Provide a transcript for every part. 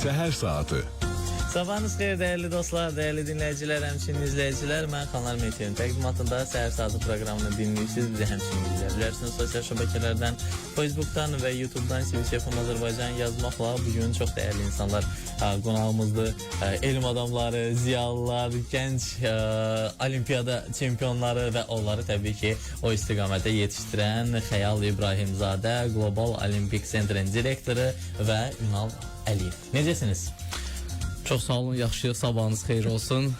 Səhər saatı. Sabahınız xeyir dəyərli dostlar, dəyərli dinləyicilər, həmçinin izləyicilər. Mən Xanlar Mehdiyev təqdimatında Səhər saatı proqramını dinləyirsiniz. Bizi həmçinin izləyə bilərsiniz sosial şəbəkələrdən, Facebookdan və YouTubedan CBC FM Azərbaycan yazmaqla bu gün çox dəyərli insanlar qonağımızdır. Elm adamları, ziyalılar, gənc olimpiyada çempionları və onları təbii ki, o istiqamətə yetişdirən Xəyal İbrahimzadə, Qlobal Olimpik Sentrin direktoru və Ünal Əliyev. Necəsiniz? Çox sağ olun, yaxşıyıq. Sabahınız xeyir olsun.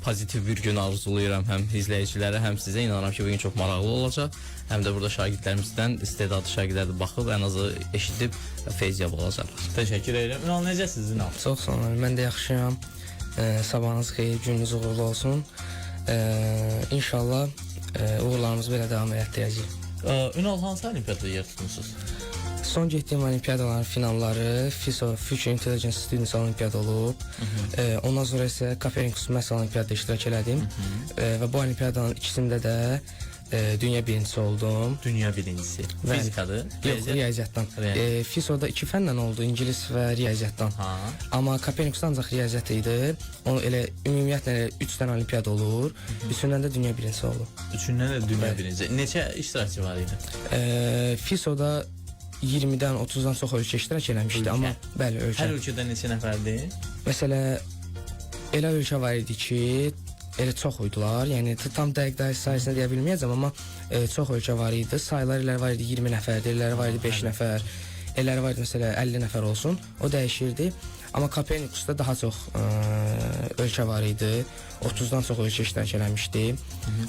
Pozitiv bir gün arzulayıram həm izləyicilərə, həm sizə. İnanıram ki, bu gün çox maraqlı olacaq. Həm də burada şagirdlərimizdən istedadlı şagirdlər də baxıb ən azı eşidib feyz olacaqlar. Təşəkkür edirəm. Ünal, necəsiniz Ünal? Çox sağ olun. Mən də yaxşıyam. Sabahınız xeyir, gününüz uğurlu olsun. İnşallah uğurlarımızı belə davam elətdirəcəyik. Ünal, hansı olimpiyadada yer tutmusunuz? Son getdiyim olimpiyadaların finalları FISO Future Intelligence Students Olimpiyada olub. Ondan sonra isə Copernicus Maths Olimpiyada iştirak elədim. Və bu olimpiyadanın ikisində də dünya birincisi oldum. Dünya birincisi. Bəli. Fizikadır. Yox, riyaziyyatdan. Riyaziyyat. FISO-da iki fəndən oldu, ingilis və riyaziyyatdan. Ha. Amma Copernicusda ancaq riyaziyyat idi. O elə ümumiyyətlə elə 3 dənə olimpiyada olur. Üçündən də dünya birincisi oldu. Üçündən də dünya Bəli. birincisi. Neçə iştirakçı var idi? FISO-da 20-dən 30-dan çox ölkə iştirak eləmişdi, Ölkə. amma bəli, ölkə. Hər ölkədən neçə nəfərdir? Məsələ elə ölkə var idi ki, elə çox idilər. Yəni tam dəqiq də sayısını deyə bilməyəcəm, amma çox ölkə var idi. Saylar elə var idi 20 nəfərdir, elələri var idi 5 nəfər, elələri var idi məsələ 50 nəfər olsun. O dəyişirdi. Amma Copernicusda daha çox ölkə var idi. 30-dan çox ölkə iştirak eləmişdi.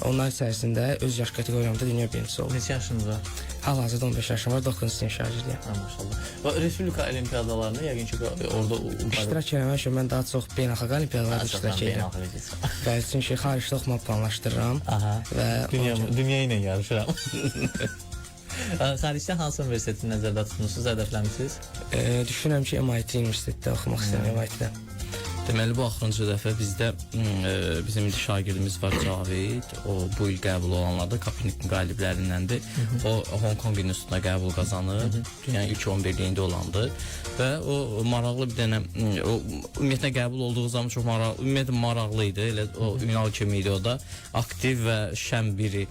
Onlar içərisində öz yaş kateqoriyamda dünya birincisi oldum. Neçə yaşınız var? Hal-hazırda 15 yaşım var, 9-cu sinif şagirdiyəm. Ha, maşallah. Və Respublika olimpiyadalarında yəqin ki orada İştirak eləmişəm, mən daha çox beynəlxalq olimpiadalarda iştirak edirəm. Bəli, çünki xaricdə oxumaq planlaşdırıram. Aha. Və Dünya ilə yarışıram. Xaricdə hansı universiteti nəzərdə tutmusunuz, hədəfləmisiniz? Düşünürəm ki, MIT universitetdə oxumaq istəyirəm, MIT-də. Deməli bu axırıncı dəfə bizdə bizim indi şagirdimiz var Cavid. O bu il qəbul olanlarda Kopernikin qaliblərindəndir. O Hong Kong Institutuna qəbul qazanıb. Dünyanın ilk 11-liyində olandı və o maraqlı bir dənə o ümumiyyətlə qəbul olduğu zaman çox maraqlı, ümumiyyətlə maraqlı idi. Elə o Ünal kimi idi o da. Aktiv və şən biri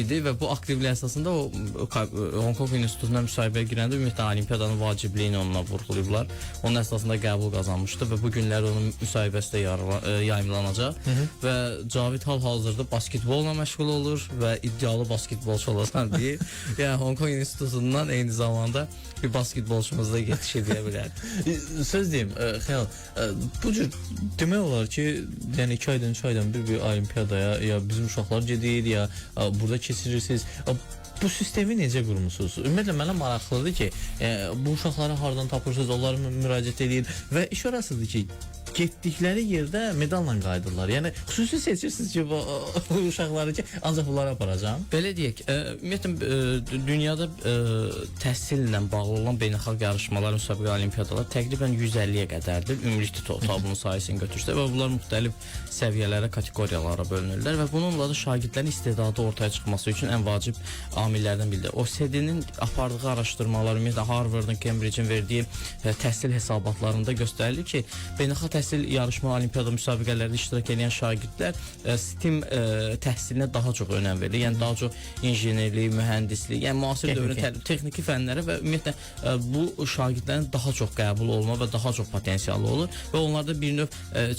idi və bu aktivlik əsasında o Hong Kong Institutuna müsahibəyə girəndə ümumiyyətlə olimpiyadanın vacibliyini onunla vurğulayıblar. Onun əsasında qəbul qazanmışdı və bu günlər onun müsahibəsi də yayımlanacaq və Cavid hal-hazırda basketbolla məşğul olur və iddialı basketbolçu olacaq deyir. Yəni Hong Kong Institutundan eyni zamanda bir basketbolçumuz da yetişir deyə bilərik. Söz deyim, Xəyal, bu cür demək olar ki, yəni 2 aydan, 3 aydan bir olimpiyadaya ya bizim uşaqlar gedir, ya burada keçirirsiniz. Bu sistemi necə qurmusunuz? Ümumiyyətlə mənə maraqlıdır ki, bu uşaqları hardan tapırsınız, onlara müraciət eləyir və iş orasıdır ki, getdikləri yerdə medalla qayıdırlar. Yəni xüsusi seçirsiniz ki, bu uşaqları ki, ancaq bunları aparacağam. Belə deyək, ümumiyyətlə dünyada təhsillə bağlı olan beynəlxalq yarışmalar, müsabiqə, olimpiyadalar təqribən 150-yə qədərdir. Ümumilikdə total bunun sayısını götürsək və bunlar müxtəlif səviyyələrə, kateqoriyalara bölünürlər və bununla da şagirdlərin istedadı ortaya çıxması üçün ən vacib amillərdən biridir. OECD-nin apardığı araşdırmalar, ümumiyyətlə Harvardın, Cambridge-in verdiyi təhsil hesabatlarında göstərilir ki, beynəlxalq təhsil yarışma, olimpiyada müsabiqələrində iştirak edən şagirdlər STEM təhsilinə daha çox önəm verir. Yəni daha çox injenerlik, mühəndislik, yəni müasir dövrün texniki fənlərə və ümumiyyətlə bu şagirdlərin daha çox qəbul olma və daha çox potensialı olur və onlarda bir növ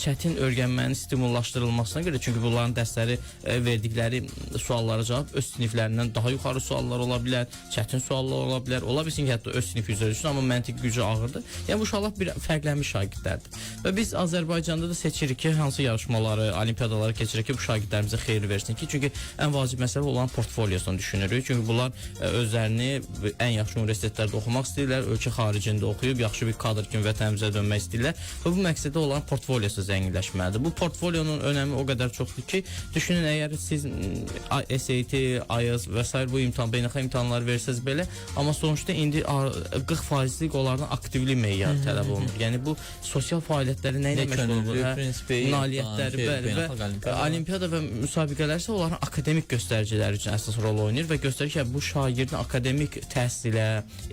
çətin öyrənmənin stimullaşdırılmasına görə, çünki bunların dərsləri verdikləri suallara cavab öz siniflərindən daha yuxarı suallar ola bilər, çətin suallar ola bilər, ola bilsin ki, hətta öz sinifi üzrə üçün, amma məntiqi gücü ağırdır. Yəni bu uşaqlar bir fərqlənmiş şagirdlərdir. Və biz Azərbaycanda da seçirik ki, hansı yarışmaları, olimpiyadaları keçirik ki, bu şagirdlərimizə xeyir versin ki, çünki ən vacib məsələ olan portfolyosunu düşünürük. Çünki bunlar özlərini ən yaxşı universitetlərdə oxumaq istəyirlər, ölkə xaricində oxuyub yaxşı bir kadr kimi vətənimizə dönmək istəyirlər və bu məqsədə olan portfolyosu zənginləşməlidir. Bu portfolyonun önəmi o qədər çoxdur ki, düşünün əgər siz SAT, IELTS və sair bu imtahan, beynəlxalq imtahanları versəz belə, amma sonuçda indi 40%lik onlardan aktivlik meyarı tələb olunur. Yəni bu sosial fəaliyyətlərin nə ilə məşğul olur, hə, prinsipi, nailiyyətləri, bəli, və olimpiada və müsabiqələr isə onların akademik göstəriciləri üçün əsas rol oynayır və göstərir ki, bu şagirdin akademik təhsilə,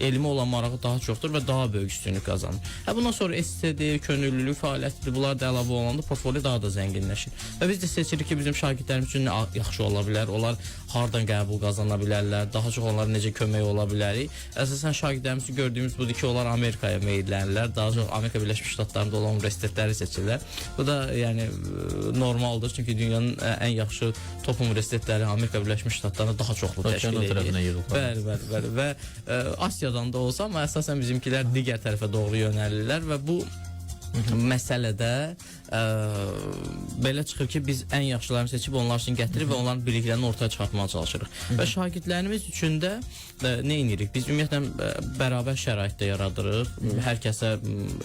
elmə olan marağı daha çoxdur və daha böyük üstünlük qazanır. Hə, bundan sonra essedir, könüllülük fəaliyyətidir, bunlar da əlavə olunanda portfolio daha da zənginləşir. Və biz də seçirik ki, bizim şagirdlərimiz üçün nə yaxşı ola bilər, onlar hardan qəbul qazana bilərlər, daha çox onlara necə kömək ola bilərik. Əsasən şagirdlərimizi gördüyümüz budur ki, onlar Amerikaya meyllənirlər, daha çox Amerika Birləşmiş Ştatlarında olan universitetləri seçirlər. Bu da yəni normaldır, çünki dünyanın ən yaxşı top universitetləri Amerika Birləşmiş Ştatlarında daha çoxlu təşkil edir. Bəli, bəli, bəli və Asiyadan da olsa, amma əsasən bizimkilər digər tərəfə doğru yönəlirlər və bu məsələdə belə çıxır ki, biz ən yaxşılarını seçib onlar üçün gətirir və onların biliklərini ortaya çıxartmağa çalışırıq. Və şagirdlərimiz üçün də nə edirik? Biz ümumiyyətlə bərabər şəraitdə yaradırıq. Hər kəsə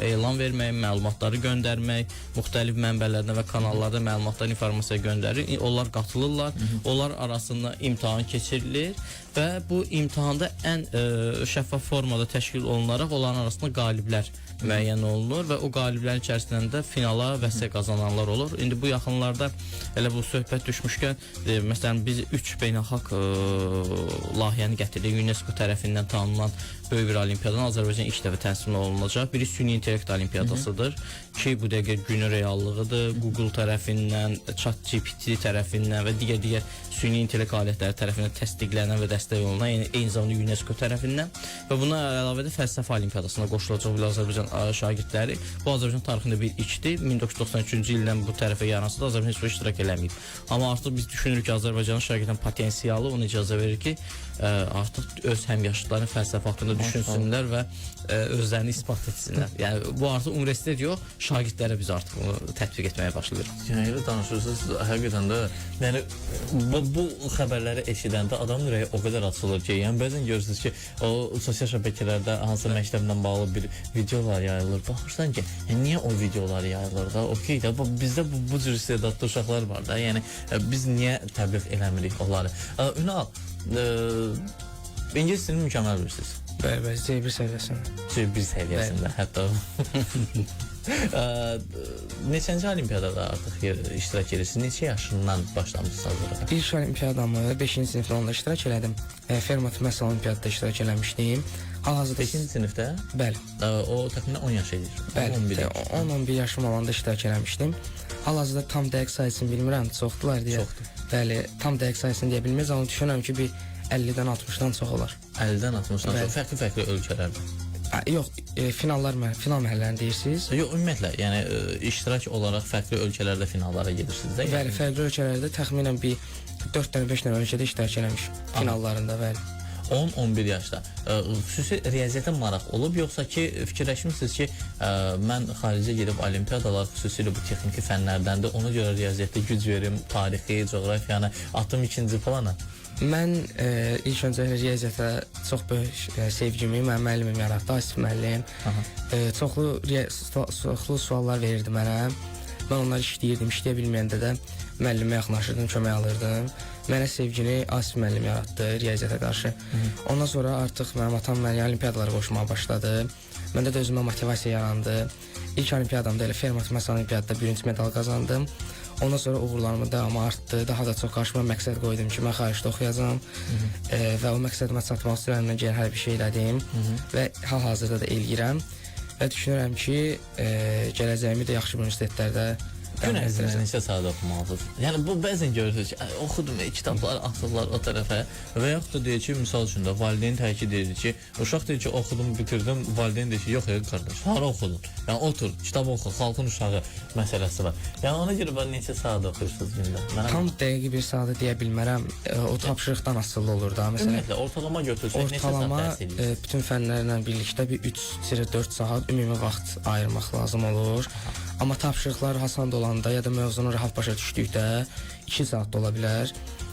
elan vermək, məlumatları göndərmək, müxtəlif mənbələrdən və kanallarda məlumatlar, informasiya göndəririk. Onlar qatılırlar. Onlar arasında imtahan keçirilir və bu imtahanda ən şəffaf formada təşkil olunaraq onların arasında qaliblər müəyyən olunur və o qaliblərin içərisindən də finala vəsə qazananlar olur. İndi bu yaxınlarda elə bu söhbət düşmüşkən, məsələn biz 3 beynəlxalq layihəni gətirdik. UNESCO tərəfindən tanınan böyük bir olimpiyadan Azərbaycan ilk dəfə təmsil olunacaq. Biri süni intellekt olimpiyadasıdır ki, bu dəqiqə günün reallığıdır. Google tərəfindən, ChatGPT tərəfindən və digər süni intellekt alətləri tərəfindən təsdiqlənən və dəstək olunan, yəni eyni zamanda UNESCO tərəfindən və buna əlavə də fəlsəfə olimpiyadasına qoşulacaq bu Azərbaycan şagirdləri. Bu Azərbaycan tarixində bir ilkdir. 1993-cü ildən bu tərəfə yaransa da Azərbaycan heç vaxt iştirak eləməyib. Amma artıq biz düşünürük ki, Azərbaycanın şagirdlərin potensialı ona icazə verir ki, artıq öz həmyaşıdlarının fəlsəfə haqqında düşünsünlər və özlərini isbat etsinlər. Yəni bu artıq universitet yox, şagirdlərə biz artıq bunu tətbiq etməyə başlayırıq. Yəni elə danışırsınız, həqiqətən də yəni bu xəbərləri eşidəndə adamın ürəyi o qədər açılır ki, yəni bəzən görürsünüz ki, o sosial şəbəkələrdə hansısa məktəblə bağlı bir videolar yayılır. Baxırsan ki, niyə o videolar yayılır da? Okey də bizdə bu cür istedadlı uşaqlar var da. Yəni biz niyə təbliğ eləmirik onları? Ünal, İngilis dilini mükəmməl bilirsiniz. Bəli, bəli, C1 səviyyəsində. C1 səviyyəsində hətta. Neçənci olimpiyadada artıq iştirak edirsiniz? Neçə yaşından başlamısınız hazırlığa? İlk olimpiyadamı 5-ci sinifdə onunla iştirak elədim. Fermat Məs olimpiyadada iştirak eləmişdim. Hal-hazırda 5-ci sinifdə? Bəli. O təxminən 10 yaş edir. Bəli, 10-11 yaşım olanda iştirak eləmişdim. Hal-hazırda tam dəqiq sayısını bilmirəm, çoxdular deyə. Çoxdur. Bəli, tam dəqiq sayısını deyə bilməz, amma düşünürəm ki, bir 50-dən 60-dan çox olar. 50-dən 60-dan çox, fərqli-fərqli ölkələrdə. Yox, final mərhələlərini deyirsiniz? Yox, ümumiyyətlə, yəni iştirak olaraq fərqli ölkələrdə finallara gedirsiniz də? Bəli, fərqli ölkələrdə təxminən bir 4 dənə, 5 dənə ölkədə iştirak eləmişim finallarında, bəli. 10-11 yaşda. Xüsusi riyaziyyata maraq olub, yoxsa ki, fikirləşmişsiniz ki, mən xaricə gedib olimpiyadalar xüsusilə bu texniki fənlərdəndir, ona görə riyaziyyatda güc verim, tarixi, coğrafiyanı atım ikinci plana? Mən ilk öncə riyaziyyata çox böyük sevgimi mənim müəllimim yaratdı, Asif müəllim. Çoxlu suallar verirdi mənə. Mən onları işləyirdim, işləyə bilməyəndə də müəllimə yaxınlaşırdım, kömək alırdım. Mənə sevgini Asif müəllim yaratdı riyaziyyata qarşı. Ondan sonra artıq mənim atam məni olimpiyadalara qoşmağa başladı. Məndə də özümə motivasiya yarandı. İlk olimpiyadamda elə Fermat Məs olimpiyadada bürünc medal qazandım. Ondan sonra uğurlarımın devamı artdı. Daha da çox qarşıma məqsəd qoydum ki, mən xaricdə oxuyacağam. Və o məqsədimə çatmaq üçün əlimdən gələn hər bir şey elədim. Və hal-hazırda da eləyirəm. Və düşünürəm ki, gələcəyimi də yaxşı universitetlərdə Gün ərzində neçə saat oxumalısınız? Yəni bu bəzən görürsünüz ki, oxudum kitabları atırlar o tərəfə və yaxud da deyir ki, misal üçün də valideyn təkid edir ki, uşaq deyir ki, oxudum, bitirdim, valideyn deyir ki, yox qardaş, hara oxudun? Yəni otur, kitab oxu, xalqın uşağı məsələsi var. Yəni ona görə bax neçə saat oxuyursunuz gündə? Tam dəqiq bir saatı deyə bilmərəm. O tapşırıqdan asılı olur da. Məsələn, ümumiyyətlə ortalama götürsək neçə saat dərs edirsiniz? Bütün fənlərlə birlikdə bir 3-4 saat ümumi vaxt ayırmaq lazım olur. Amma tapşırıqlar asan olanda ya da mövzunu rahat başa düşdükdə 2 saat da ola bilər.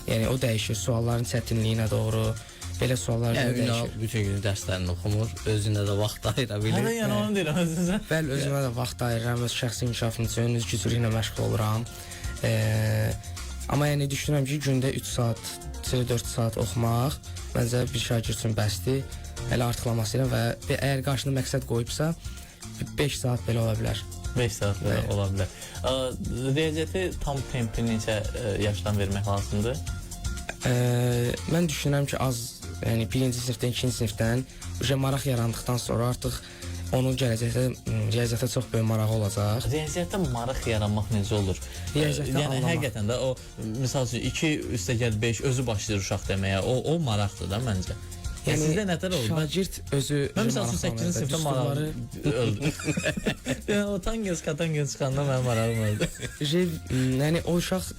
Yəni o dəyişir sualların çətinliyinə doğru. Belə suallar yəni, dəyişir. Ünal bütün gün dərslərini oxumur, özünə də vaxt ayıra bilir. Hələ yəni onu deyirəm özünüzə. Bəli, özümə də vaxt ayırıram, öz şəxsi inkişafım üçün, öz güclülüklə məşğul oluram. Amma yəni düşünürəm ki, gündə 3 saat, 4 saat oxumaq məncə bir şagird üçün bəsdir. Hələ artıqlaması ilə və əgər qarşına məqsəd qoyubsa 5 saat belə ola bilər. 5 saat ola bilər. Riyaziyyəti tam tempi neçə yaşdan vermək lazımdır? Mən düşünürəm ki, az, yəni birinci sinifdən, ikinci sinifdən maraq yarandıqdan sonra artıq onun gələcəkdə riyaziyyata çox böyük marağı olacaq. Riyaziyyatda maraq yaranmaq necə olur? Riyaziyyatda yəni anlamaq. Həqiqətən də o misal üçün 2 + 5 özü başlayır uşaq deməyə. O maraqdır da məncə. Yəni sizdə nətər olur? Şagird özü Mən misal üçün 8-ci sinifdə marağım öldü. Yəni o tangens katangens çıxanda mənim marağım öldü. Yəni o uşaq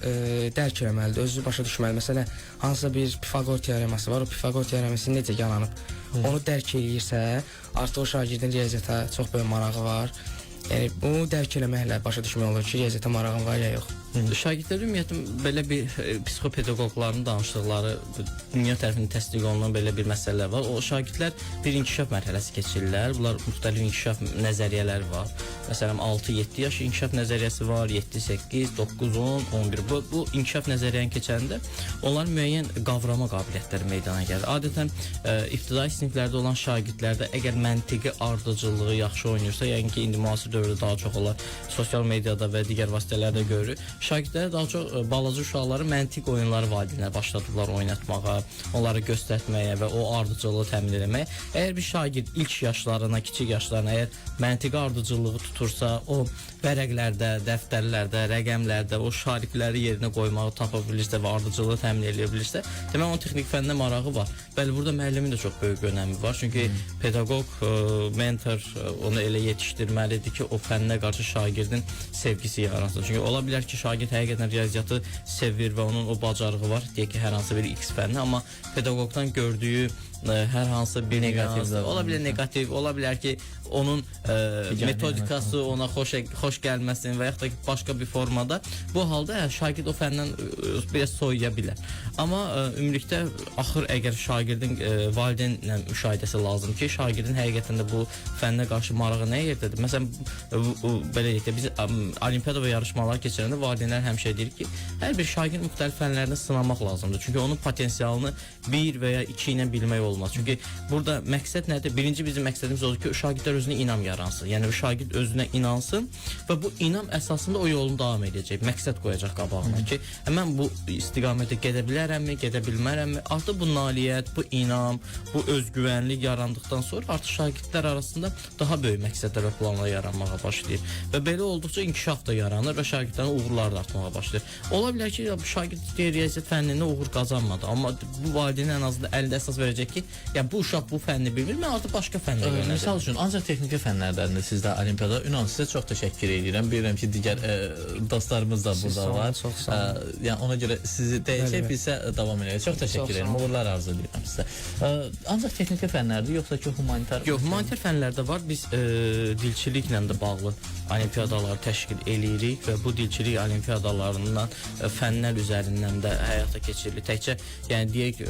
dərk eləməlidir, özü başa düşməlidir. Məsələn, hansısa bir Pifaqor teoreması var, o Pifaqor teoreması necə yaranıb, onu dərk eləyirsə, artıq o şagirdin riyaziyyata çox böyük marağı var. Yəni bunu dərk eləməklə başa düşmək olur ki, riyaziyyata marağın var ya yox. Şagirdlər ümumiyyətlə belə bir psixopedaqoqların danışdıqları dünya tərəfindən təsdiq olunan belə bir məsələlər var. O şagirdlər bir inkişaf mərhələsi keçirirlər. Bunlar müxtəlif inkişaf nəzəriyyələri var. Məsələn 6-7 yaş inkişaf nəzəriyyəsi var, 7-8, 9, 10, 11. Bu inkişaf nəzəriyyəni keçəndə onların müəyyən qavrama qabiliyyətləri meydana gəlir. Adətən ibtidai siniflərdə olan şagirdlərdə əgər məntiqi ardıcıllığı yaxşı oynayırsa, yəni ki, indi müasir dövrdə daha çox olar sosial mediada və digər vasitələrdə görürük. Şagirdlərə daha çox balaca uşaqları məntiq oyunları valideynlər başladılar oynatmağa, onları göstərtməyə və o ardıcıllığı təmin eləməyə. Əgər bir şagird ilk yaşlarına, kiçik yaşlarına əgər məntiqi ardıcıllığı tutursa, o vərəqlərdə, dəftərlərdə, rəqəmlərdə o şarikləri yerinə qoymağı tapa bilirsə və ardıcıllığı təmin eləyə bilirsə, demək onun texnik fənnə marağı var. Bəli, burada müəllimin də çox böyük önəmi var. Çünki pedaqoq, mentor onu elə yetişdirməlidir ki, o fənnə qarşı şagirdin sevgisi yaransın. Çünki ola bilər ki, şagird həqiqətən riyaziyyatı sevir və onun o bacarığı var, deyək ki, hər hansı bir X fənni, amma pedaqoqdan gördüyü hər hansı bir negativ, ola bilər negativ, ola bilər ki, onun metodikası ona xoş gəlməsin və yaxud da ki, başqa bir formada. Bu halda şagird o fəndən biraz soyuya bilər. Amma ümumilikdə axır əgər şagirdin valideynlə müşahidəsi lazım ki, şagirdin həqiqətən də bu fənnə qarşı marağı nə yerdədir? Məsələn, belə deyək də, biz olimpiyada və yarışmalar keçirəndə valideynlər həmişə deyir ki, hər bir şagird müxtəlif fənlərdə sınamaq lazımdır. Çünki onun potensialını 1 və ya 2 ilə bilmək olmaz. Çünki burada məqsəd nədir? Birinci bizim məqsədimiz odur ki, şagirdlər özünə inam yaransın. Yəni şagird özünə inansın və bu inam əsasında o yolunu davam edəcək. Məqsəd qoyacaq qabağına ki, mən bu istiqamətə gedə bilərəmmi, gedə bilmərəmmi? Artıq bu nailiyyət, bu inam, bu özgüvənlik yarandıqdan sonra artıq şagirdlər arasında daha böyük məqsədlər və planlar yaranmağa başlayır. Və belə olduqca inkişaf da yaranır və şagirdlərin uğurları da artmağa başlayır. Ola bilər ki, şagird riyaziyyat fənnində uğur qazanmadı, amma bu valideyn ən azından əldə əsas verəcək ki, yəni bu uşaq bu fənni bilmir, mən artıq başqa fənnə yönələcəm. Misal üçün, ancaq texniki fənlərdən də sizdə olimpiyada. Ünal, sizə çox təşəkkür edirəm. Bilirəm ki, digər dostlarımız da burada var. Çox sağ olun. Yəni ona görə sizi deyəcək, bizə davam eləyək. Çox təşəkkür edirəm. Uğurlar arzu edirəm sizə. Ancaq texniki fənlərdə yoxsa ki, humanitar? Yox, humanitar fənlərdə var. Biz dilçiliklə də bağlı olimpiyadaları təşkil eləyirik və bu dilçilik olimpiyadalarından fənlər üzərindən də həyata keçirilir. Təkcə, yəni deyək,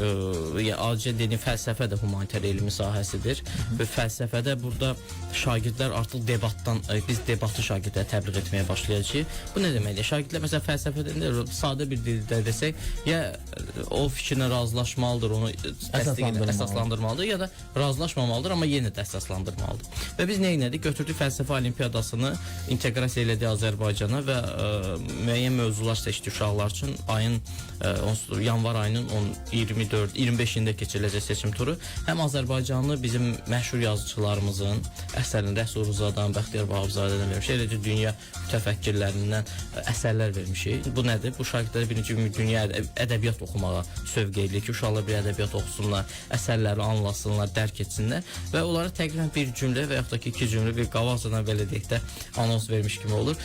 adicə dediyim fəlsəfə də humanitar elmi sahəsidir və fəlsəfədə burada şagirdlər artıq debatdan, biz debatı şagirdlərə təbliğ etməyə başlayacağıq. Bu nə deməkdir? Şagirdlər məsələn fəlsəfədə sadə bir dildə desək, ya o fikrinə razılaşmalıdır, onu təsdiq əsaslandırmalıdır, ya da razılaşmamalıdır, amma yenə də əsaslandırmalıdır. Və biz nə etdik? Götürdük fəlsəfə olimpiyadasını, inteqrasiya elədik Azərbaycana və müəyyən mövzular seçdik uşaqlar üçün. Ayın yanvar ayının 24-25-ində keçiriləcək seçim turu. Həm Azərbaycanlı bizim məşhur yazıçılarımızın əsərini Rəsul Rzadan, Bəxtiyar Vahabzadədən vermişik, eləcə dünya mütəfəkkirlərindən əsərlər vermişik. Bu nədir? Bu şagirdlərə birinci dünya ədəbiyyat oxumağa sövq edilir ki, uşaqlar bir ədəbiyyat oxusunlar, əsərləri anlasınlar, dərk etsinlər və onlara təqribən bir cümlə və yaxud da ki, iki cümlə bir qabaqcadan belə deyək də anons vermiş kimi olur.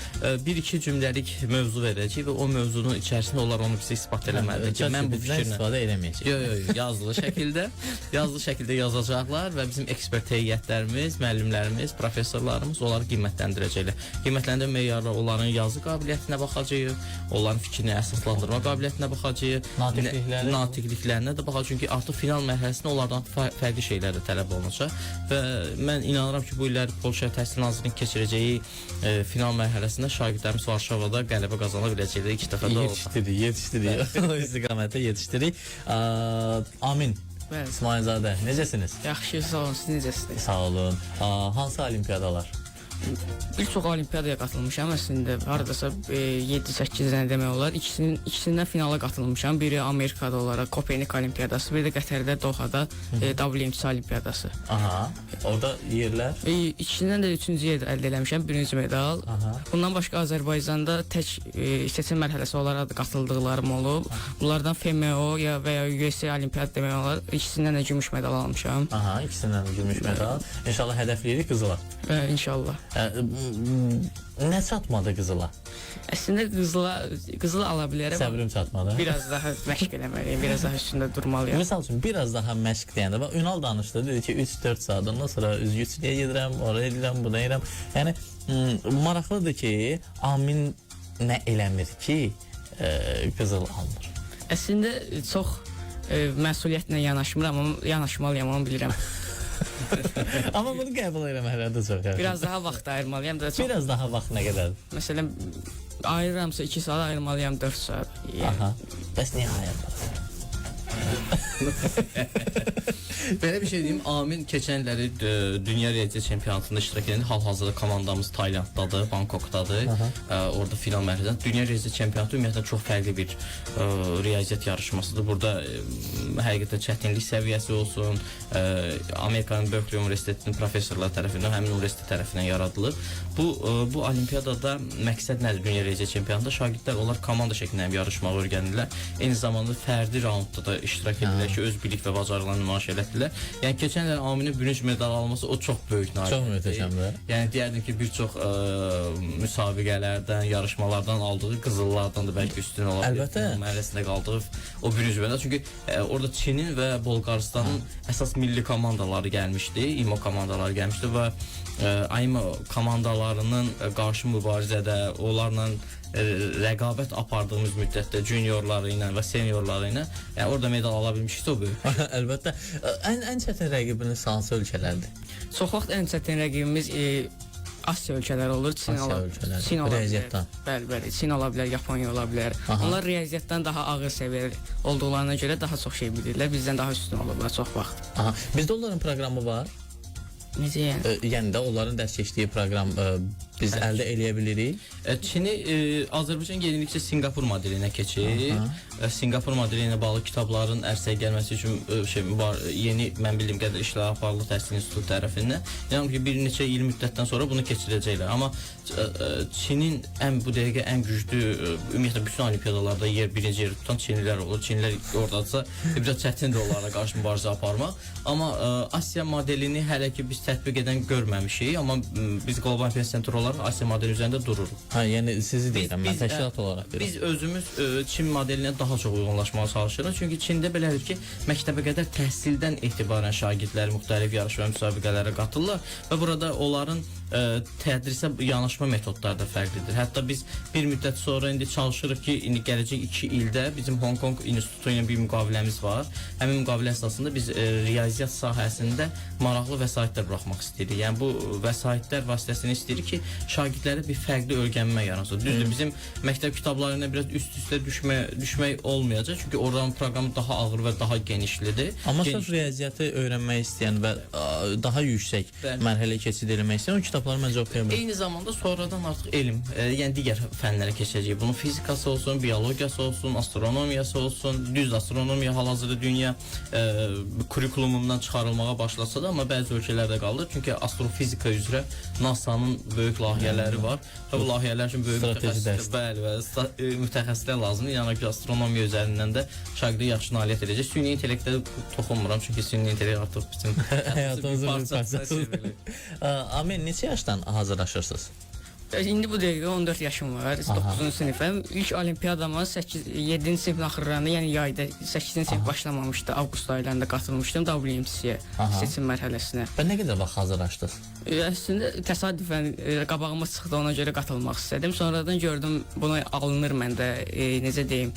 Bir-iki cümləlik mövzu verəcək və o mövzunun içərisində onlar onu bizə isbat eləməlidir ki, mən bu fikirlə istifadə eləməyəcək. Yox, yox, yazılı şəkildə, yazılı şəkildə yazacaqlar və bizim ekspert heyətlərimiz, müəllimlərimiz, professorlarımız onları qiymətləndirəcəklər. Qiymətləndirmə meyarı onların yazı qabiliyyətinə baxacağıq, onların fikrini əsaslandırma qabiliyyətinə baxacağıq, natiqliklərinə də baxacağıq. Çünki artıq final mərhələsində onlardan fərqli şeylər də tələb olunacaq və mən inanıram ki, bu illər Polşa Təhsil Nazirliyinin keçirəcəyi final mərhələsində şagirdlərimiz Varşavada qələbə qazana biləcəklər. İlk dəfə də olsa. Yetişdirik. O istiqamətdə yetişdirik. Amin. Bəli. İsmailzadə, necəsiniz? Yaxşı, sağ olun. Siz necəsiniz? Sağ olun. Hansı olimpiyadalar? Bir çox olimpiyadaya qatılmışam əslində. Hardasa 7-8 dənə demək olar. İkisindən finala qatılmışam. Biri Amerikada olaraq Kopernik olimpiyadası, biri də Qətərdə Dohada WMC olimpiyadası. Aha. Orada yerlər. İkisindən də üçüncü yer əldə eləmişəm, birinci medal. Aha. Bundan başqa Azərbaycanda tək seçim mərhələsi olaraq da qatıldıqlarım olub. Bunlardan FMO ya və ya USA olimpiyada demək olar. İkisindən də gümüş medal almışam. Aha, ikisindən də gümüş medal. İnşallah hədəfləyirik qızıla. İnşallah. Nə çatmadı qızıla? Əslində qızıl ala bilərəm. Səbrim çatmadı. Biraz daha məşq eləməliyəm, biraz daha üstündə durmalıyam. Misal üçün biraz daha məşq deyəndə bax Ünal danışdı, dedi ki 3-4 saat ondan sonra üzgüçülüyə gedirəm, ora edirəm, buna edirəm. Yəni maraqlıdır ki, Amin nə eləmir ki, qızıl almır. Əslində çox məsuliyyətlə yanaşmıram, amma yanaşmalıyam, onu bilirəm. Amma bunu qəbul eləməkləri də çox yaxşı. Biraz daha vaxt ayırmalıyam da çox. Biraz daha vaxt nə qədər? Məsələn, ayırıramsa 2 saat ayırmalıyam 4 saat. Yəni, Aha. Bəs niyə ayırmırsan? Belə bir şey deyim, Amin keçən illəri dünya riyaziyyat çempionatında iştirak edən hal-hazırda komandamız Taylanddadır, Bangkokdadır. Orada final mərhələsində dünya riyaziyyat çempionatı ümumiyyətlə çox fərqli bir riyaziyyat yarışmasıdır. Burada həqiqətən çətinlik səviyyəsi olsun, Amerikanın Berkeley Universitetinin professorları tərəfindən, həmin universitet tərəfindən yaradılıb. Bu olimpiyadada məqsəd nədir dünya riyaziyyat çempionatında? Şagirdlər onlar komanda şəklində həm yarışmağı öyrənirlər, eyni zamanda fərdi raundda da iştirak edirlər ki, öz bilik və bacarıqlarını nümayiş elətdirlər. Yəni keçən il Aminin bürünc medal alması o çox böyük nailiyyətdir. Çox möhtəşəmdir. Yəni deyərdim ki, bir çox müsabiqələrdən, yarışmalardan aldığı qızıllardan da bəlkə üstün ola bilər. Əlbəttə. Final mərhələsində qaldığı o bürünc medal. Çünki orada Çinin və Bolqarıstanın əsas milli komandaları gəlmişdi, IMO komandaları gəlmişdi və IMO komandalarının qarşı mübarizədə onlarla rəqabət apardığımız müddətdə juniorları ilə və seniorları ilə, yəni orada medal ala bilmişiksə o böyük. Əlbəttə. Ən çətin rəqibiniz hansı ölkələrdir? Çox vaxt ən çətin rəqibimiz Asiya ölkələri olur. Çin Asiya ola, ölkələri. Çin ola bilər. Riyaziyyatdan. Bəli, bəli. Çin ola bilər, Yaponiya ola bilər. Aha. Onlar riyaziyyatdan daha ağır səviyyəli olduqlarına görə daha çox şey bilirlər. Bizdən daha üstün olurlar çox vaxt. Aha. Bizdə onların proqramı var. Necə yəni? Yəni də onların dərs keçdiyi proqram biz əldə eləyə bilirik. Çini Azərbaycan yenilikcə Sinqapur modelinə keçir. Sinqapur modeli ilə bağlı kitabların ərsəyə gəlməsi üçün yeni mən bildiyim qədər işlər aparılır Təhsil İnstitutu tərəfindən. Yəni ki, bir neçə il müddətdən sonra bunu keçirəcəklər. Amma Çinin ən bu dəqiqə ən güclü ümumiyyətlə bütün olimpiyadalarda birinci yeri tutan Çinlilər olur. Çinlilər oradadırsa biraz çətindir onlarla qarşı mübarizə aparmaq. Amma Asiya modelini hələ ki biz tətbiq edən görməmişik, amma biz Qlobal Olimpiyada Sentri olaraq Asiya modeli üzərində dururuq. Ha, yəni sizi deyirəm, mən biz, təşkilat olaraq deyirəm. Biz özümüz Çin modelinə daha çox uyğunlaşmağa çalışırıq. Çünki Çində belədir ki, məktəbə qədər təhsildən etibarən şagirdlər müxtəlif yarış və müsabiqələrə qatılırlar və burada onların tədrisə yanaşma metodları da fərqlidir. Hətta biz bir müddət sonra indi çalışırıq ki, indi gələcək 2 ildə bizim Hong Kong İnstitutu ilə bir müqaviləmiz var. Həmin müqavilə əsasında biz riyaziyyat sahəsində maraqlı vəsaitlər buraxmaq istəyirik. Yəni bu vəsaitlər vasitəsilə istəyirik ki, şagirdlərə bir fərqli öyrənmə yaransın. Düzdür, bizim məktəb kitabları ilə biraz üst-üstə düşmək olmayacaq. Çünki oranın proqramı daha ağır və daha genişlidir. Amma sırf riyaziyyatı öyrənmək istəyən və daha yüksək mərhələyə keçid eləmək istəyən o kitabları məncə oxuya bilər. Eyni zamanda sonradan artıq elm, yəni digər fənlərə keçəcəyik. Bunun fizikası olsun, biologiyası olsun, astronomiyası olsun. Düz astronomiya hal-hazırda dünya kurikulumundan çıxarılmağa başlasa da, amma bəzi ölkələrdə qalır. Çünki astrofizika üzrə NASA-nın böyük layihələri var və bu layihələr üçün böyük mütəxəssislər, bəli, mütəxəssislər lazımdır. Yəni ki, astronomiya üzərindən də şagirdi yaxşı nailiyyət edəcək. Süni intellektə toxunmuram, çünki süni intellekt artıq bizim həyatımızın bir parçasıdır. Amin, neçə yaşdan hazırlaşırsınız? İndi bu dəqiqə 14 yaşım var. 9-cu sinifəm. İlk olimpiyadama 7-ci sinifin axırlarında, yəni yayda 8-ci sinif başlamamışdı. Avqust aylarında qatılmışdım WMC-yə, seçim mərhələsinə. Və nə qədər vaxt hazırlaşdınız? Əslində təsadüfən qabağıma çıxdı, ona görə qatılmaq istədim. Sonradan gördüm buna alınır məndə, necə deyim,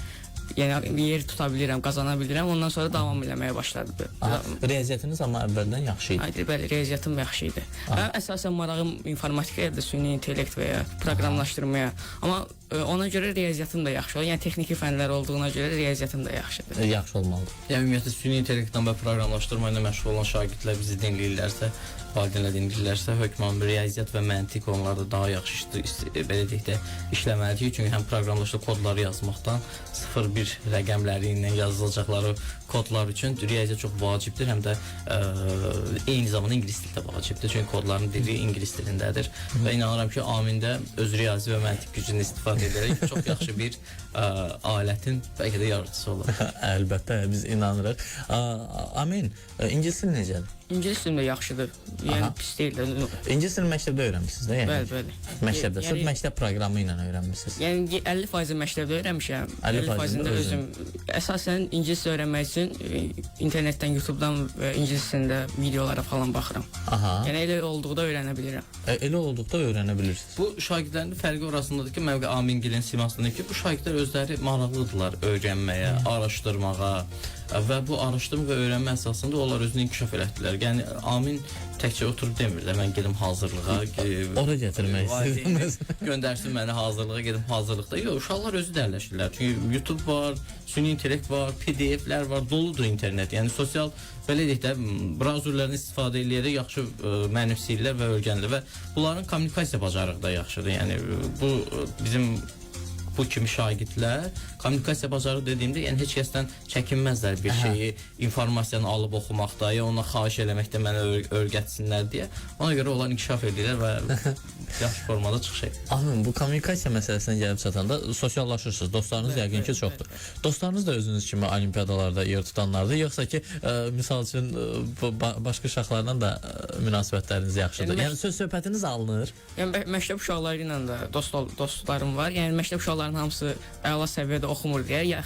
Yəni yer tuta bilirəm, qazana bilirəm. Ondan sonra davam eləməyə başladı. Aha, riyaziyyatınız amma əvvəldən yaxşı idi. Haydi, bəli, riyaziyyatım yaxşı idi. Mənim əsasən marağım informatikaya da, süni intellekt və ya proqramlaşdırmaya. Amma ona görə riyaziyyatım da yaxşı olur. Yəni texniki fənlər olduğuna görə riyaziyyatım da yaxşıdır. Yaxşı olmalıdır. Yəni ümumiyyətlə süni intellektlə və proqramlaşdırma ilə məşğul olan şagirdlər bizi dinləyirlərsə, valideynlər dinləyirlərsə, hökmən riyaziyyat və məntiq onlarda daha yaxşı belə deyək də işləməlidir. Çünki həm proqramlaşdırma kodları yazmaqdan 0-1 rəqəmləri ilə yazılacaqları kodlar üçün riyaziyyat çox vacibdir, həm də eyni zamanda ingilis dili də vacibdir. Çünki kodların dili ingilis dilindədir və inanıram ki, Amin də öz riyazi və məntiq gücünü istifadə edərək çox yaxşı bir alətin bəlkə də yaradıcısı olar. Əlbəttə, biz inanırıq. Amin, ingilis dili necədir? İngilis dilim də yaxşıdır. Yəni Aha. pis deyil də. İngilis dilini məktəbdə öyrənmisiniz də, yəni? Bəli, bəli. Məktəbdə, sırf Yəni- məktəb proqramı ilə öyrənmisiniz. Yəni 50% məktəbdə öyrənmişəm. 50% 50%-ni də özüm. Əsasən ingilis öyrənmək üçün internetdən, YouTube-dan və ingilis dilində videolara falan baxıram. Aha. Yəni elə olduqda öyrənə bilirəm. Elə olduqda öyrənə bilirsiniz. Bu şagirdlərin fərqi orasındadır ki, mən Amingilin simasında ki, bu şagirdlər özləri maraqlıdırlar öyrənməyə, araşdırmağa və bu araşdırma və öyrənmə əsasında onlar özünü inkişaf elətdilər. Yəni Amin təkcə oturub demir də mən gedim hazırlığa, Ora gətirmək istədim. Göndərsin məni hazırlığa, gedim hazırlıqda. Yox, uşaqlar özü dərləşirlər. Çünki YouTube var, süni intellekt var, PDF-lər var, doludur internet. Yəni sosial belə deyək də brauzerlərdən istifadə eləyərək yaxşı mənimsəyirlər və öyrənirlər və bunların kommunikasiya bacarığı da yaxşıdır. Yəni bu bizim bu kimi şagirdlər kommunikasiya bacarığı dediyimdə, yəni heç kəsdən çəkinməzlər bir şeyi, informasiyanı alıb oxumaqda ya ona xahiş eləməkdə mənə öyrətsinlər deyə. Ona görə onlar inkişaf edirlər və yaxşı formada çıxış edir. Amin, bu kommunikasiya məsələsinə gəlib çatanda sosiallaşırsınız. Dostlarınız yəqin ki, çoxdur. Dostlarınız da özünüz kimi olimpiadalarda yer tutanlardır, yoxsa ki, misal üçün başqa uşaqlarla da münasibətləriniz yaxşıdır? Yəni, Yəni söz söhbətiniz alınır. Yəni məktəb uşaqları ilə də dostlarım var. Yəni məktəb uşaqlarının hamısı əla səviyyədə oxumur deyə, ya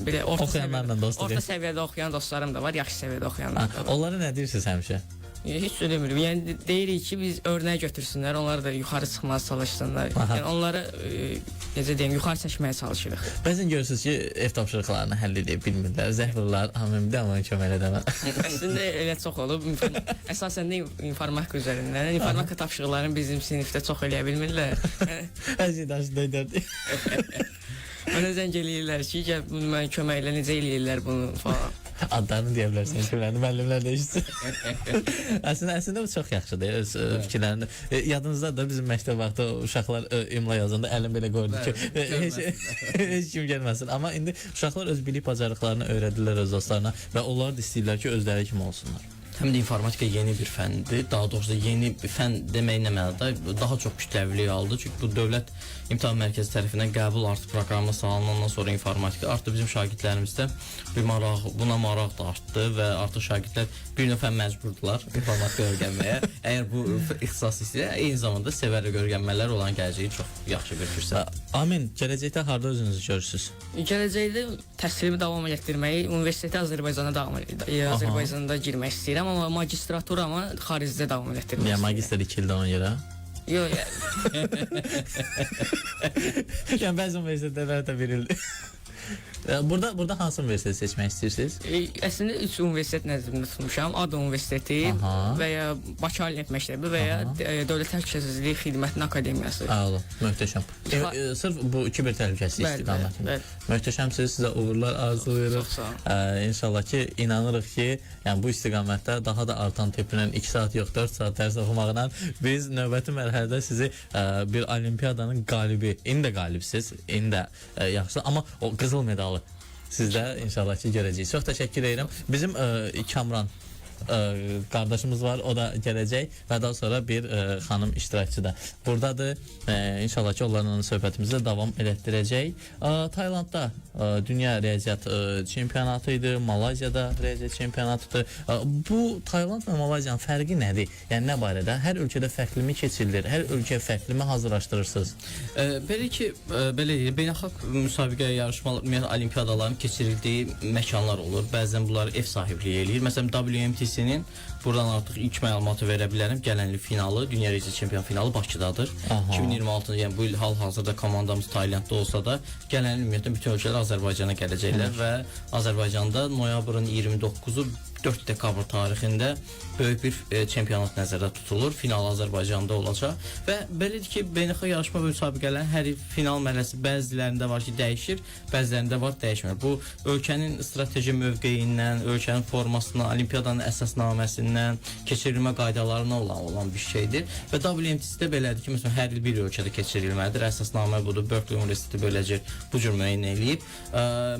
belə orta Oxuyanlarla səviyyədə, dostluq orta et. səviyyədə oxuyan dostlarım da var, yaxşı səviyyədə oxuyanlar da var. Onlara nə deyirsiniz həmişə? Heç söyləmirim. Yəni deyirik ki, biz örnək götürsünlər, onlar da yuxarı çıxmağa çalışsınlar. Aha. Yəni onları necə deyim, yuxarı çəkməyə çalışırıq. Bəzən görürsünüz ki, ev tapşırıqlarını həll edə bilmirlər, zəng vururlar. Amin, bir də mənə kömək elə demə. Əslində elə çox olub. Əsasən də informatika üzərindən. İnformatika tapşırıqlarını bizim sinifdə çox eləyə bilmirlər. Hər şey daşında edərdi. Mənə zəng eləyirlər ki, gəl bunu mənə kömək elə, necə eləyirlər bunu falan. Adlarını deyə bilərsən, kimlərini, müəllimlər də eşitsin. Əslində bu çox yaxşıdır, öz fikirlərini. Yadınızdadır bizim məktəb vaxtı uşaqlar imla yazanda əlin belə qoyurdu ki, heç kim gəlməsin. Amma indi uşaqlar öz bilik bacarıqlarını öyrədirlər öz dostlarına və onlar da istəyirlər ki, özləri kimi olsunlar. Həm də informatika yeni bir fəndir. Daha doğrusu yeni bir fən demək nə mənada daha çox kütləvilik aldı. Çünki bu Dövlət İmtahan Mərkəzi tərəfindən qəbul artı proqramı salınandan sonra informatika artıq bizim şagirdlərimizdə bir maraq, buna maraq da artdı və artıq şagirdlər bir növ fən məcburdular informatika öyrənməyə. Əgər bu ixtisas istəyir, eyni zamanda sevərək öyrənmələr olan gələcəyi çox yaxşı bir fürsət. Amin, gələcəkdə harda özünüzü görürsünüz? Gələcəkdə təhsilimi davam elətdirməyi, universitetə Azərbaycanda davam Azərbaycanda girmək istəyirəm, amma magistraturamı xaricdə davam elətdirmək Yəni istəyirəm. magistr 2 ildə ona görə. Yox, Yəni bəzi universitetlərdə də bir ildir. Burada hansı universiteti seçmək istəyirsiniz? Əslində 3 universitet nəzərində tutmuşam. ADA Universiteti Aha. və ya Bakı Ali Neft Məktəbi və ya Dövlət Təhlükəsizlik Xidmətinin Akademiyası. Əla, möhtəşəm. Sırf bu kiber təhlükəsizlik istiqamətində. Möhtəşəmsiniz, sizə uğurlar arzulayırıq. Çox sağ olun. İnşallah ki, inanırıq ki, yəni bu istiqamətdə daha da artan tiplə 2 saat yox, 4 saat dərs oxumaqla biz növbəti mərhələdə sizi bir olimpiyadanın qalibi, indi də qalibsiz, indi də yaxşı, amma o qızıl medalı sizdə inşallah ki görəcəyik. Çox təşəkkür edirəm. Bizim Kamran qardaşımız var, o da gələcək və daha sonra bir xanım iştirakçı da buradadır. İnşallah ki, onlarla söhbətimizi davam elətdirəcək. Taylandda dünya riyaziyyat çempionatı idi, Malayziyada riyaziyyat çempionatıdır. Bu Tayland və Malayziyanın fərqi nədir? Yəni nə barədə? Hər ölkədə fərqlimi keçirilir? Hər ölkə fərqlimi hazırlaşdırırsınız? Belə ki, belə deyək, beynəlxalq müsabiqə yarışmalar, ümumiyyətlə olimpiyadaların keçirildiyi məkanlar olur. Bəzən bunlar ev sahibliyi eləyir. Məsələn, WMTC WMTC-nin buradan artıq ilk məlumatı verə bilərəm. Gələn il finalı, Dünya Riyaziyyat Çempion finalı Bakıdadır. Aha. 2026-cı, yəni bu il hal-hazırda komandamız Taylandda olsa da, gələn il ümumiyyətlə bütün ölkələr Azərbaycana gələcəklər və Azərbaycanda noyabrın 29-u 4 dekabr tarixində böyük bir çempionat nəzərdə tutulur. Final Azərbaycanda olacaq və belədir ki, beynəlxalq yarışma və müsabiqələrin hər il final mərhələsi bəzilərində var ki, dəyişir, bəzilərində var dəyişmir. Bu ölkənin strateji mövqeyindən, ölkənin formasından, olimpiyadanın əsasnaməsindən, keçirilmə qaydalarına olan bir şeydir. Və WMTC-də belədir ki, məsələn, hər il bir ölkədə keçirilməlidir. Əsasnamə budur. Berkeley Universiteti beləcə bu cür müəyyən eləyib.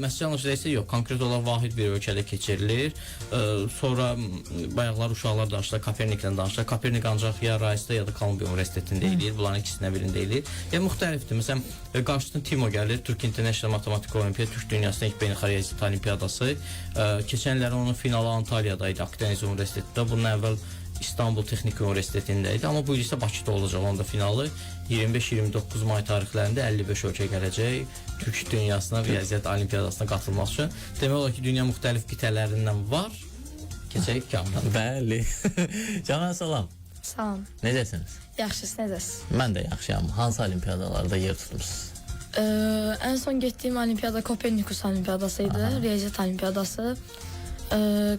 Məsələn, yanlış deyilsə, yox, konkret olaraq vahid bir ölkədə keçirilir. Sonra bayaqlar uşaqlar danışdılar, Koperniklə danışdılar. Kopernik ancaq ya Rice-da ya da Columbia Universitetində eləyir. Bunların ikisindən birində eləyir. Yəni müxtəlifdir. Məsələn, qarşıdan TİMO gəlir, Türk International Matematik Olimpiya, Türk dünyasının ilk beynəlxalq riyaziyyat olimpiyadası. Keçən illər onun finalı Antalyada idi, Akdeniz Universitetində. Bundan əvvəl İstanbul Texnik Universitetində idi. Amma bu il isə Bakıda olacaq onun da finalı. 25-29 may tarixlərində 55 ölkə gələcək Türk dünyasına riyaziyyat olimpiyadasına qatılmaq üçün. Demək olar ki, dünya müxtəlif qitələrindən var. Keçək Kamran. Bəli. Kamran, salam. Salam. Necəsiniz? Yaxşısınız, necəsiniz? Mən də yaxşıyam. Hansı olimpiyadalarda yer tutmusunuz? Ən son getdiyim olimpiyada Kopernikus olimpiyadası idi, riyaziyyat olimpiyadası.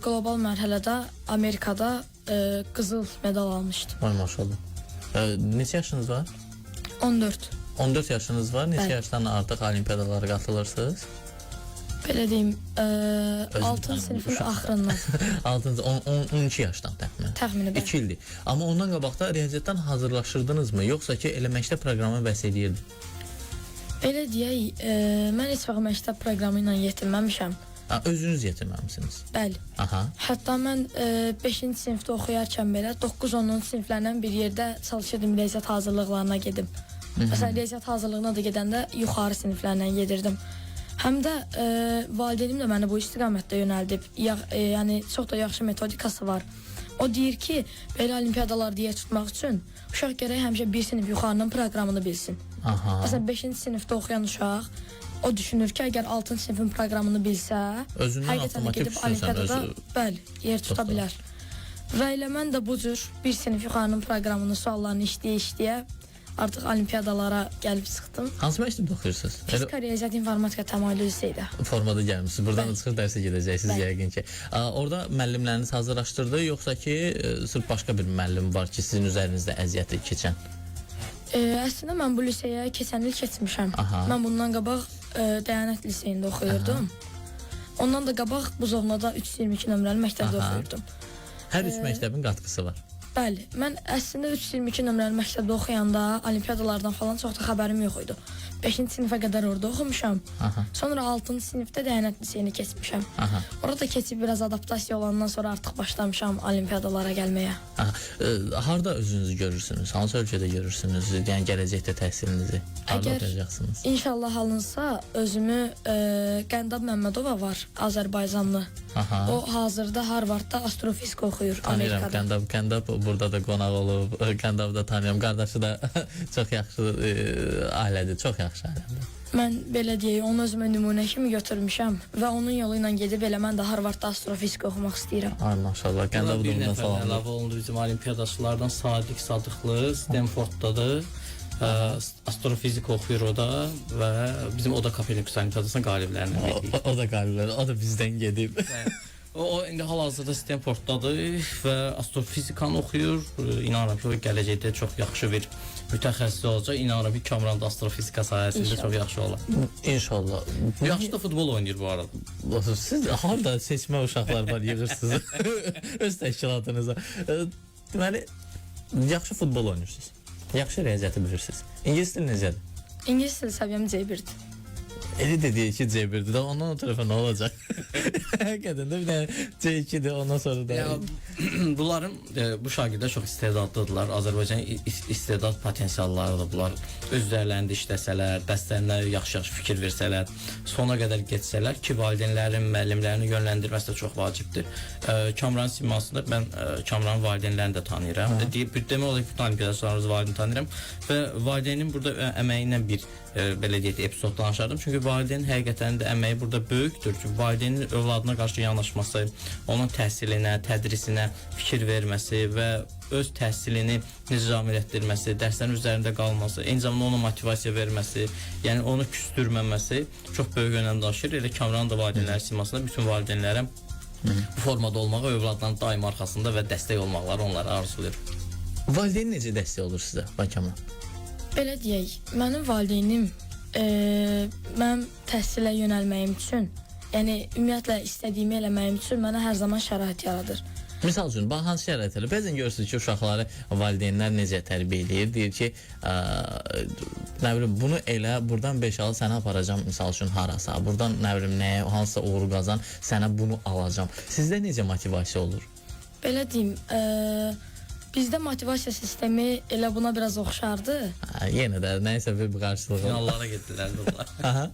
Qlobal mərhələdə Amerikada qızıl medal almışdım. Vay maşallah. Neçə yaşınız var? 14. 14 yaşınız var. Neçə Bəli. yaşdan artıq olimpiadalara qatılırsınız? Belə deyim, Özüm 6-cı tanımıyorum sinifin uşaq. axırından 6-cı, 12 yaşdan təxminən. təxmini bəli. 2 ildir. Amma ondan qabaqda riyaziyyatdan hazırlaşırdınızmı, yoxsa ki elə məktəb proqramı bəs eləyirdi? Belə deyək, mən heç vaxt məktəb proqramı ilə yetinməmişəm. Ha, özünüz yetirməmisiniz. Bəli. Aha. Hətta mən 5-ci sinifdə oxuyarkən belə 9-10-cu siniflərlə bir yerdə çalışırdım riyaziyyat hazırlıqlarına gedim. Məsələn, riyaziyyat hazırlığına da gedəndə yuxarı siniflərlə gedirdim. Həm də valideynim də məni bu istiqamətdə yönəldib. Yəni çox da yaxşı metodikası var. O deyir ki, belə olimpiyadalarda yer tutmaq üçün uşaq gərək həmişə bir sinif yuxarının proqramını bilsin. Aha. Məsələn, 5-ci sinifdə oxuyan uşaq o düşünür ki, əgər 6-cı sinifin proqramını bilsə, Özündən həqiqətən də avtomatik gedib düşünürsən, olimpiyadada bəli, yer tuta Çox doğru. bilər. Və elə mən də bu cür bir sinif yuxarının proqramını, suallarını işləyə-işləyə artıq olimpiyadalara gəlib çıxdım. Hansı məktəbdə oxuyursunuz? Elə Fizika, riyaziyyat, informatika təmayüllü liseydə. formada gəlmisiniz. Buradan da Bəli. çıxıb dərsə gedəcəksiniz Bəli. yəqin ki. Orada müəllimləriniz hazırlaşdırdı, yoxsa ki sırf başqa bir müəllim var ki, sizin üzərinizdə əziyyəti keçən? Əslində mən bu liseyə keçən il keçmişəm. Aha. Mən bundan qabaq Dəyanət liseyində oxuyurdum. Ondan da qabaq Buzovnada 322 nömrəli məktəbdə Aha. oxuyurdum. Hər üç məktəbin qatqısı var. Bəli, mən əslində 322 nömrəli məktəbdə oxuyanda olimpiyadalardan falan çox da xəbərim yox idi. 5-ci sinifə qədər orada oxumuşam. Aha. Sonra 6-cı sinifdə Dəyanət liseyini keçmişəm. Aha. Orada keçib biraz adaptasiya olandan sonra artıq başlamışam olimpiyadalara gəlməyə. Aha. Harda özünüzü görürsünüz? Hansı ölkədə görürsünüz? Yəni gələcəkdə təhsilinizi harda Əgər- oxuyacaqsınız? İnşallah alınsa özümü Qəndab Məmmədova var, Azərbaycanlı. Aha. O hazırda Harvardda astrofizika oxuyur Tanıyıram Amerikada. Qəndab. Qəndab burada da qonaq olub. Qəndabı da tanıyıram. Qardaşı da çox yaxşı ailədir. Çox yaxşı ailədir. Mən belə deyək, onu özümə nümunə kimi götürmüşəm və onun yolu ilə gedib elə mən də Harvardda astrofizika oxumaq istəyirəm. Ay maşallah. Qəndabı da Bir bundan nəfər salamlayır. əlavə olundu bizim olimpiyadaçılardan Sadiq Sadıqlı Stanforddadır. Astrofizika oxuyur o da və bizim o da Kopernikus olimpiyadasının qaliblərindən biri. O da qaliblər. O da bizdən gedib. O indi hal-hazırda Stanforddadır və astrofizikanı oxuyur. İnanıram ki, o gələcəkdə çox yaxşı bir mütəxəssis olacaq. İnanıram ki, Kamran da astrofizika sahəsində İnşallah. çox yaxşı olar. İnşallah. Yaxşı da futbol oynayır bu arada. Siz harda seçmə uşaqlar var yığırsınız öz təşkilatınıza. Deməli, yaxşı futbol oynayırsınız. Yaxşı riyaziyyatı bilirsiniz. İngilis dili necədir? İngilis dili səviyyəm C1-dir. Elə dediyi ki C1-dir də ondan o tərəfə nə olacaq? Həqiqətən də bir dənə C2-dir ondan sonra da. Ya, bunların bu şagirdlər çox istedadlıdırlar. Azərbaycan istedad potensiallarıdır bunlar. Öz üzərlərində işləsələr, dərslərinə yaxşı-yaxşı fikir versələr, sona qədər getsələr ki, valideynlərin, müəllimlərin yönləndirməsi də çox vacibdir. Kamran simasında mən Kamranın valideynlərini də tanıyıram. Deyib demək olar ki, bütün olimpiyadaçılarımız valideyni tanıyıram və valideynin burada əməyi ilə bir belə deyək də epizod danışardım. Çünki valideyn həqiqətən də əməyi burada böyükdür. Çünki valideynin övladına qarşı yanaşması, onun təhsilinə, tədrisinə fikir verməsi və öz təhsilini necə davam elətdirməsi, dərslərin üzərində qalması, eyni zamanda ona motivasiya verməsi, yəni onu küstürməməsi çox böyük önəm daşıyır. Elə Kamranın da valideynləri simasında bütün valideynlərə bu formada olmağı, övladların daim arxasında və dəstək olmaqları onlara arzulayır. Valideyn necə dəstək olur sizə, bax Kamran? Belə deyək, mənim valideynim mənim təhsilə yönəlməyim üçün, yəni ümumiyyətlə istədiyimi eləməyim üçün mənə hər zaman şərait yaradır. Misal üçün, bax hansı şəraitlərdə? Bəzən görürsünüz ki, uşaqları valideynlər necə tərbiyə eləyir? Deyir ki, nə bilim, bunu elə, burdan 5 al, səni aparacam misal üçün harasa. Burdan nə bilim nəyə, hansısa uğur qazan, sənə bunu alacam. Sizdə necə motivasiya olur? Belə deyim, bizdə motivasiya sistemi elə buna biraz oxşardı. Hə, yenə də nəyisə bir qarşılığı var. Finallara getdilər bunlar. Aha.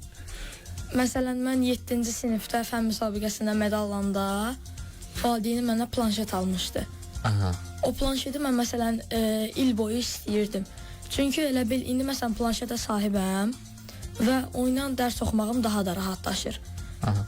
Məsələn, mən 7-ci sinifdə fənn müsabiqəsində medal alanda valideynim mənə planşet almışdı. Aha. O planşeti mən məsələn il boyu istəyirdim. Çünki elə bil indi məsələn planşetə sahibəm və oyunla dərs oxumağım daha da rahatlaşır. Aha.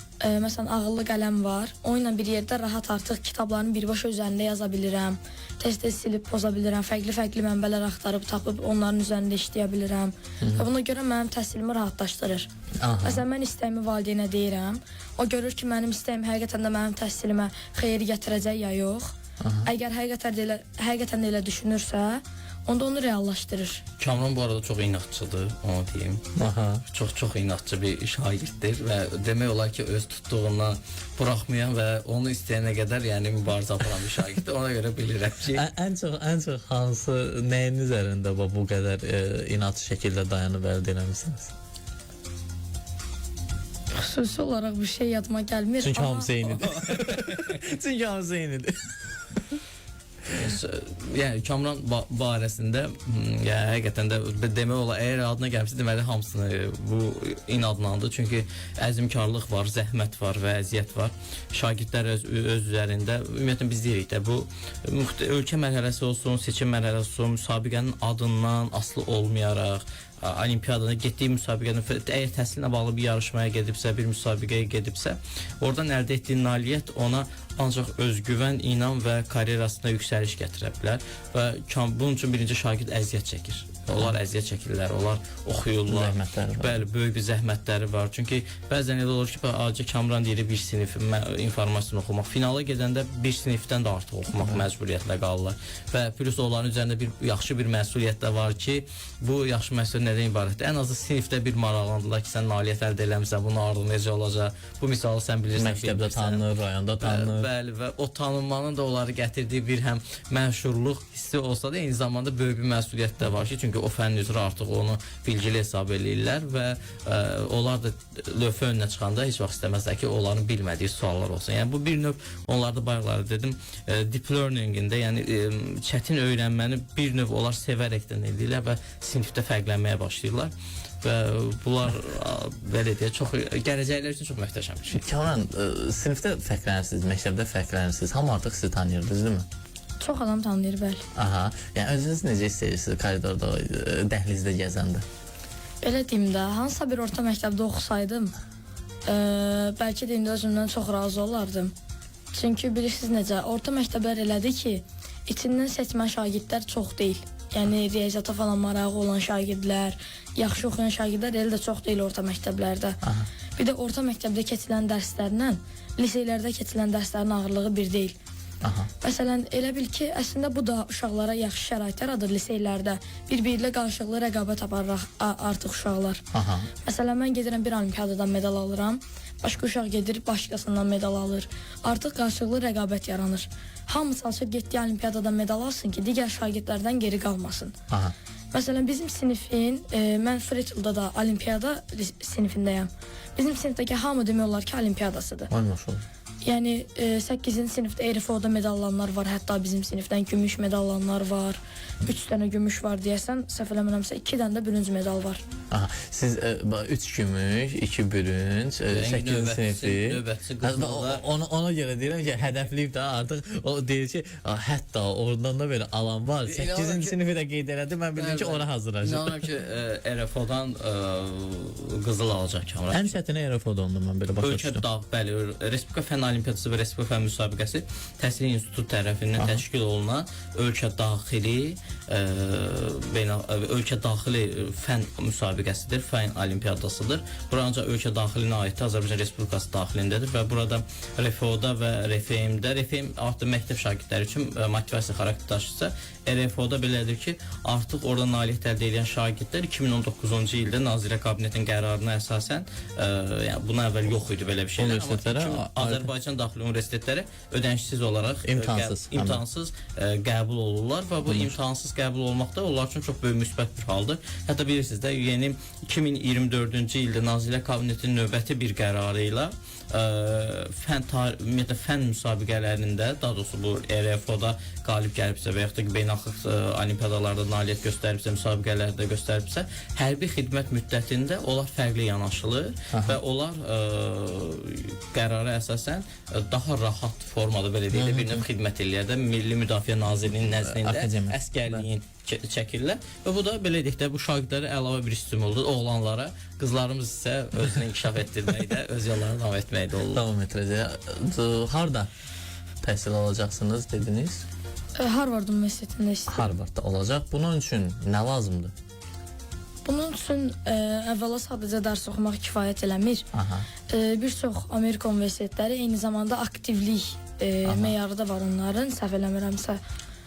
Məsələn ağıllı qələm var. Onunla bir yerdə rahat artıq kitabların birbaşa üzərində yaza bilirəm. Tez-tez silib poza bilirəm. Fərqli-fərqli mənbələr axtarıb tapıb onların üzərində işləyə bilirəm. Və buna görə mənim təhsilimi rahatlaşdırır. Aha. Məsələn mən istəyimi valideynə deyirəm. O görür ki, mənim istəyim həqiqətən də mənim təhsilimə xeyir gətirəcək ya yox. Aha. Əgər həqiqətən də elə düşünürsə, onda onu reallaşdırır. Kamran bu arada çox inadçıdır, onu deyim. Aha. Çox inadçı bir şagirddir və demək olar ki, öz tutduğundan buraxmayan və onu istəyənə qədər, yəni mübarizə aparan bir şagirddir. Ona görə bilirəm ki, Ən çox hansı nəyin üzərində bu qədər inadçı şəkildə dayanıb əldə eləmisiniz? Xüsusi olaraq bir şey yadıma gəlmir. Çünki amma- hamısı eynidir. Çünki hamısı eynidir. Yəni Kamran barəsində yəni həqiqətən də demək olar, əgər adına gəlmişsə, deməli hamısını bu inadlandı. Çünki əzmkarlıq var, zəhmət var və əziyyət var. Şagirdlər öz üzərində ümumiyyətlə biz deyirik də bu ölkə mərhələsi olsun, seçim mərhələsi olsun, müsabiqənin adından asılı olmayaraq olimpiyadada getdiyi müsabiqənin əgər təhsillə bağlı bir yarışmaya gedibsə, bir müsabiqəyə gedibsə, oradan əldə etdiyi nailiyyət ona ancaq özgüvən, inam və karyerasına yüksəliş gətirə bilər və bunun üçün birinci şagird əziyyət çəkir. Onlar əziyyət çəkirlər, onlar oxuyurlar. Zəhmətləri var. Bəli, böyük bir zəhmətləri var. Çünki bəzən elə olur ki, acı Kamran deyir bir sinif informasiyanı oxumaq. Finala gedəndə bir sinifdən də artıq oxumaq məcburiyyətlə qalırlar. Və plus onların üzərində bir yaxşı bir məsuliyyət də var ki, bu yaxşı məsuliyyət nədən ibarətdir? Ən azı sinifdə bir maraqlandılar ki, sən nailiyyət əldə eləmisən, bunun ardı necə olacaq? Bu misalı sən bilirsən, Məktəbdə tanınır, rayonda tanınır. Bəli, və o tanınmanın da onları gətirdiyi bir həm məşhurluq hissi olsa da eyni zamanda böyük bir məsuliyyət də var ki, çünki o fənn üzrə artıq onu bilgili hesab eləyirlər və onlar da lövhə önünə çıxanda heç vaxt istəməzlər ki, onların bilmədiyi suallar olsun. Yəni bu bir növ onlarda bayaqları dedim, deep learning-ində, yəni çətin öyrənməni bir növ onlar sevərəkdən eləyirlər və sinifdə fərqlənməyə başlayırlar və bunlar belə deyək, çox gələcəklər üçün çox möhtəşəm bir şey. Kamran, sinifdə fərqlənirsiniz, məktəbdə fərqlənirsiniz. Hamı artıq sizi tanıyır, düzdürmü? Çox adam tanıyır, bəli. Aha. Yəni özünüz necə hiss edirsiniz koridorda, dəhlizdə gəzəndə? Belə deyim də, hansısa bir orta məktəbdə oxusaydım, bəlkə də indi özümdən çox razı olardım. Çünki bilirsiniz necə, orta məktəblər elədir ki, içindən seçmə şagirdlər çox deyil. Yəni riyaziyyata falan marağı olan şagirdlər, yaxşı oxuyan şagirdlər elə də çox deyil orta məktəblərdə. Aha. Bir də orta məktəbdə keçilən dərslərlə liseylərdə keçilən dərslərin ağırlığı bir deyil. Aha. Məsələn, elə bil ki, əslində bu da uşaqlara yaxşı şərait yaradır liseylərdə. Bir-biri ilə qarşılıqlı rəqabət aparır artıq uşaqlar. Aha. Məsələn, mən gedirəm bir olimpiyadadan medal alıram, başqa uşaq gedir başqasından medal alır. Artıq qarşılıqlı rəqabət yaranır. Hamı çalışır getdiyi olimpiyadadan medal alsın ki, digər şagirdlərdən geri qalmasın. Aha. Məsələn, bizim sinifin, mən Freetil'da da olimpiyada sinifindəyəm. Bizim sinifdəki hamı demək olar ki, olimpiyadasıdır. Vay maşallah. Yəni 8-ci sinifdə RFO-da medal alanlar var, hətta bizim sinifdən gümüş medal alanlar var. 3 dənə gümüş var deyəsən, səhv eləmirəmsə 2 dənə də bürünc medal var. Aha, siz 3 gümüş, 2 bürünc, 8-ci sinifi. Növbətçi Hə, qızılda Ona görə deyirəm ki, hədəfliyib də artıq o deyir ki, hətta oradan da belə alan var. İnanıram 8-ci ki- sinifi də qeyd elədi. Mən bildim ki, ora hazırlaşır. İnanıram ki, RFO-dan qızıl alacaq Kamran. Ən çətini RFO-da oldu mən belə başa Ölkə düşdüm. dağ, bəli, Respublika Fənn Olimpiyadası və Respublika Fənn Müsabiqəsi Təhsil İnstitutu tərəfindən təşkil olunan ölkə daxili ölkə daxili fənn müsabiqəsidir, fənn olimpiyadasıdır. Bura ancaq ölkə daxilinə aiddir, Azərbaycan Respublikası daxilindədir və burada RFO-da və RFM-də, RFM artıq məktəb şagirdləri üçün motivasiya xarakter daşıyırsa, RFO-da belədir ki, artıq orada nailiyyət əldə edən şagirdlər 2019-cu ildə Nazirlər Kabinetinin qərarına əsasən, yəni bundan əvvəl yox idi belə bir şeylər. Amma Universitetlərə Azərbaycan daxili universitetlərə ödənişsiz olaraq İmtahansız, imtahansız qəbul olurlar və bu imtahansız qəbul olmaq da onlar üçün çox böyük müsbət bir haldır. Hətta bilirsiniz də, yeni 2024-cü ildə Nazirlər Kabinetinin növbəti bir qərarı ilə fənn ümumiyyətlə fənn müsabiqələrində, daha doğrusu bu RFO-da qalib gəlibsə və yaxud da ki, beynəlxalq olimpiyadalarda nailiyyət göstəribsə, müsabiqələrdə göstəribsə, hərbi xidmət müddətində onlar fərqli yanaşılır və onlar qərara əsasən daha rahat formada belə deyək də bir növ xidmət eləyər də Milli Müdafiə Nazirliyinin nəzdində Akademiya. əsgərliyin çəkirlər və bu da belə deyək də bu şagirdlərə əlavə bir stimuldur oğlanlara, qızlarımız isə özünü inkişaf etdirməkdə, öz yollarını davam etməkdə olurlar. Davam etdirəcək. Harda təhsil alacaqsınız dediniz? Harvard Universitetində istəyirəm. Harvardda olacaq. Bunun üçün nə lazımdır? Bunun üçün əvvəla sadəcə dərs oxumaq kifayət eləmir. Aha. Bir çox Amerika universitetləri eyni zamanda aktivlik meyarı da var onların, səhv eləmirəmsə.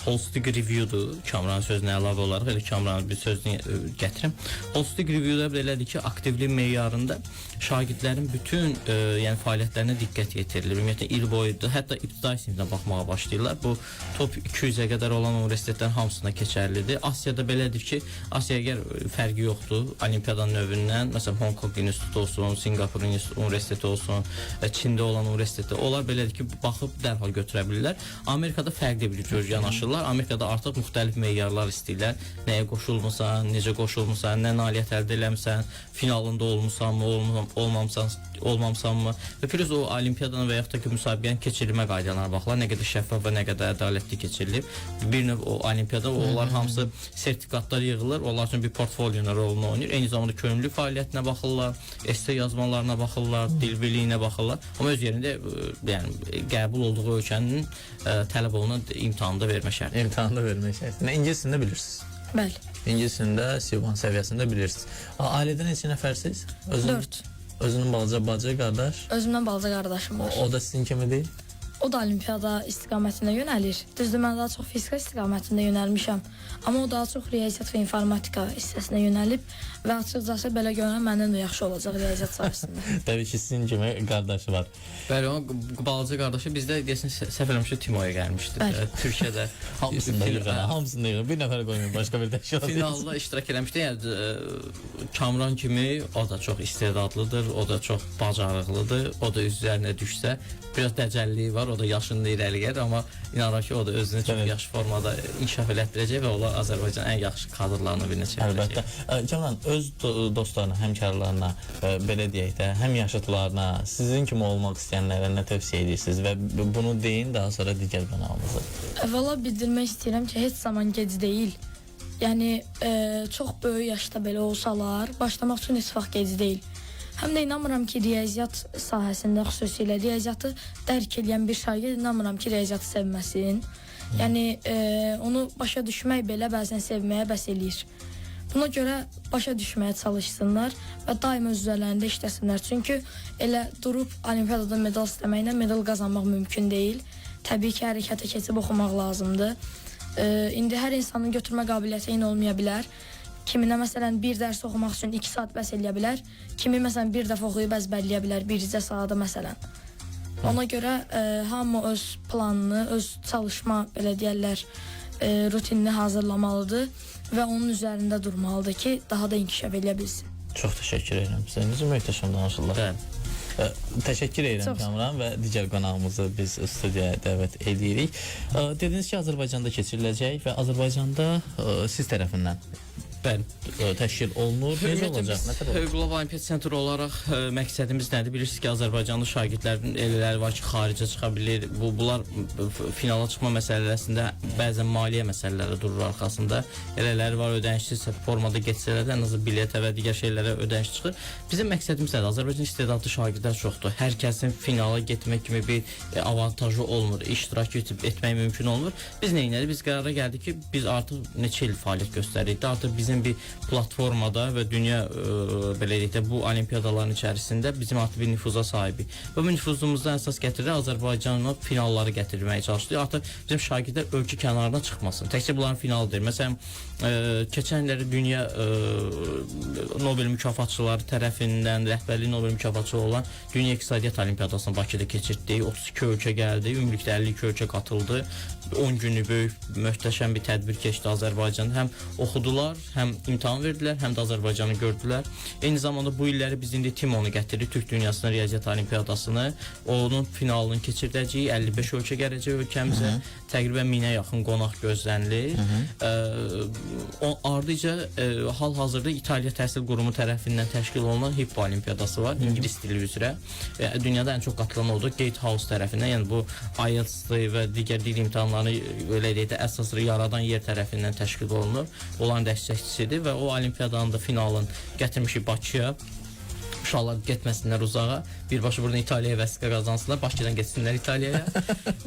Holistic review-dur. Kamranın sözünə əlavə olaraq elə Kamranın bir sözünü gətirim. Holistic review-da belədir ki, aktivlik meyarında şagirdlərin bütün yəni fəaliyyətlərinə diqqət yetirilir. Ümumiyyətlə il boyu, hətta ibtidai sinifdən baxmağa başlayırlar. Bu top 200-ə qədər olan universitetlərin hamısına keçərlidir. Asiyada belədir ki, Asiya əgər fərqi yoxdur olimpiyadanın növündən, məsələn Hong Kong İnstitutu olsun, Singapur Universiteti olsun, Çində olan universitetdə onlar belədir ki, baxıb dərhal götürə bilirlər. Amerikada fərqli bir cür yanaşırlar. Amerikada artıq müxtəlif meyarlar istəyirlər. Nəyə qoşulmusan, necə qoşulmusan, nə nailiyyət əldə eləmisən, finalında olmusanmı, olmamısanmı və plus o olimpiyadanın və yaxud da ki, müsabiqənin keçirilmə qaydalarına baxırlar. Nə qədər şəffaf və nə qədər ədalətli keçirilib. Bir növ o olimpiyada onlar hamısı sertifikatlar yığılır. Onlar üçün bir portfolyonun rolunu oynayır. Eyni zamanda könüllü fəaliyyətinə baxırlar, esse yazmalarına baxırlar, dil biliyinə baxırlar. Amma öz yerində yəni qəbul olduğu ölkənin tələb olunan imtahanı da vermə şərti. İmtahanı da vermək şərti. Nə ingilis dilində bilirsiniz? Bəli. İngilis dilində C1 səviyyəsində bilirsiniz. Ailədə neçə nəfərsiz? 4. Özünün balaca bacı, qardaş. Özümdən balaca qardaşım var. O da sizin kimi deyil? O da olimpiyada istiqamətində yönəlir. Düzdür, mən daha çox fizika istiqamətində yönəlmişəm. Amma o daha çox riyaziyyat və informatika hissəsinə yönəlib və açıqcası belə görünür məndən də yaxşı olacaq riyaziyyat sahəsində. Təbii ki, sizin kimi qardaşı var. Bəli, onun balaca qardaşı bizdə deyəsən səhv eləmirəmsə Timoya gəlmişdi. Bəli. Türkiyədə Hamısında yığın, hamısında yığın. Bir nəfər qoymayın, başqa bir təşkilat. Finalda iştirak eləmişdi. Yəni Kamran kimi o da çox istedadlıdır, o da çox bacarıqlıdır. O da üzərinə düşsə, biraz dəcəlliyi var, o da yaşında irəli gəlir, amma inanıram ki, o da özünü çox Evet. yaxşı formada inkişaf elətdirəcək və onlar Azərbaycanın ən yaxşı kadrlarını birinə çevirəcək. Əlbəttə. Kamran, öz dostlarına, həmkarlarına, belə deyək də, həm yaşıdlarına, sizin kimi olmaq istəyənlərə nə tövsiyə edirsiniz və bunu deyin, daha sonra digər qonağımıza. Əvvəla bildirmək istəyirəm ki, heç zaman gec deyil. Yəni çox böyük yaşda belə olsalar, başlamaq üçün heç vaxt gec deyil. Həm də inanmıram ki, riyaziyyat sahəsində xüsusilə riyaziyyatı dərk edən bir şagird inanmıram ki, riyaziyyatı sevməsin. Yəni onu başa düşmək belə bəzən sevməyə bəs eləyir. Buna görə başa düşməyə çalışsınlar və daima öz üzərlərində işləsinlər. Çünki elə durub olimpiyadada medal istəməklə medal qazanmaq mümkün deyil. Təbii ki, hərəkətə keçib oxumaq lazımdır. İndi hər insanın götürmə qabiliyyəti eyni olmaya bilər. Kiminə məsələn bir dərs oxumaq üçün 2 saat bəs eləyə bilər. Kimi məsələn bir dəfə oxuyub əzbərləyə bilər bircə saata məsələn. Ona görə hamı öz planını, öz çalışma belə deyərlər, rutinini hazırlamalıdır və onun üzərində durmalıdır ki, daha da inkişaf eləyə bilsin. Çox təşəkkür edirəm sizə. Necə möhtəşəm danışırlar. Bəli. Təşəkkür edirəm Kamran və digər qonağımızı biz studiyaya dəvət edirik. Dediniz ki, Azərbaycanda keçiriləcək və Azərbaycanda siz tərəfindən Bəli. Təşkil olunur. Necə olacaq? Biz Nə tər olacaq? Qlobal Olimpiyada Sentri olaraq məqsədimiz nədir? Bilirsiniz ki, Azərbaycanlı şagirdlərin elələri var ki, xaricə çıxa bilir. Bunlar finala çıxma məsələsində bəzən maliyyə məsələləri durur arxasında. Elələri var, ödənişsiz formada getsələr də ən azı biletə və digər şeylərə ödəniş çıxır. Bizim məqsədimiz nədir? Azərbaycan istedadlı şagirdlər çoxdur. Hər kəsin finala getmək kimi bir avantajı olmur. İştirak etmək mümkün olmur. Biz nə etdik? Biz qərara gəldik ki, biz artıq neçə il fəaliyyət göstəririk. Artıq bizim bir platformada və dünya belə deyək də bu olimpiyadaların içərisində bizim artıq bir nüfuza sahibik. Və bu nüfuzumuzdan əsas gətirir Azərbaycanın finalları gətirməyə çalışdıq. Artıq bizim şagirdlər ölkə kənarına çıxmasın. Təkcə bunların finalı deyil. Məsələn, keçən illəri dünya Nobel mükafatçıları tərəfindən rəhbərlik Nobel mükafatçıları olan Dünya İqtisadiyyat Olimpiyadasını Bakıda keçirtdik. 32 ölkə gəldi. Ümumilikdə 52 ölkə qatıldı. 10 günlük böyük möhtəşəm bir tədbir keçdi Azərbaycanda. Həm oxudular, həm imtahan verdilər, həm də Azərbaycanı gördülər. Eyni zamanda bu illəri biz indi TİMO-nu gətiririk, Türk Dünyasının Riyaziyyat Olimpiyadasını. Onun finalını keçirdəcəyik. 55 ölkə gələcək ölkəmizə. Təqribən 1000-ə yaxın qonaq gözlənilir. Ardıca hal-hazırda İtaliya Təhsil Qurumu tərəfindən təşkil olunan HIPPO Olimpiyadası var, ingilis dili üzrə. Dünyada ən çox qatılan odur Gatehouse tərəfindən, yəni bu IELTS və digər dil imtahanlarını belə deyək də əsas yaradan yer tərəfindən təşkil olunur. Onların dəstəkçisidir və o olimpiyadanın da finalını gətirmişik Bakıya. Uşaqlar getməsinlər uzağa. Birbaşa buradan İtaliyaya vəsiqə qazansınlar, Bakıdan getsinlər İtaliyaya.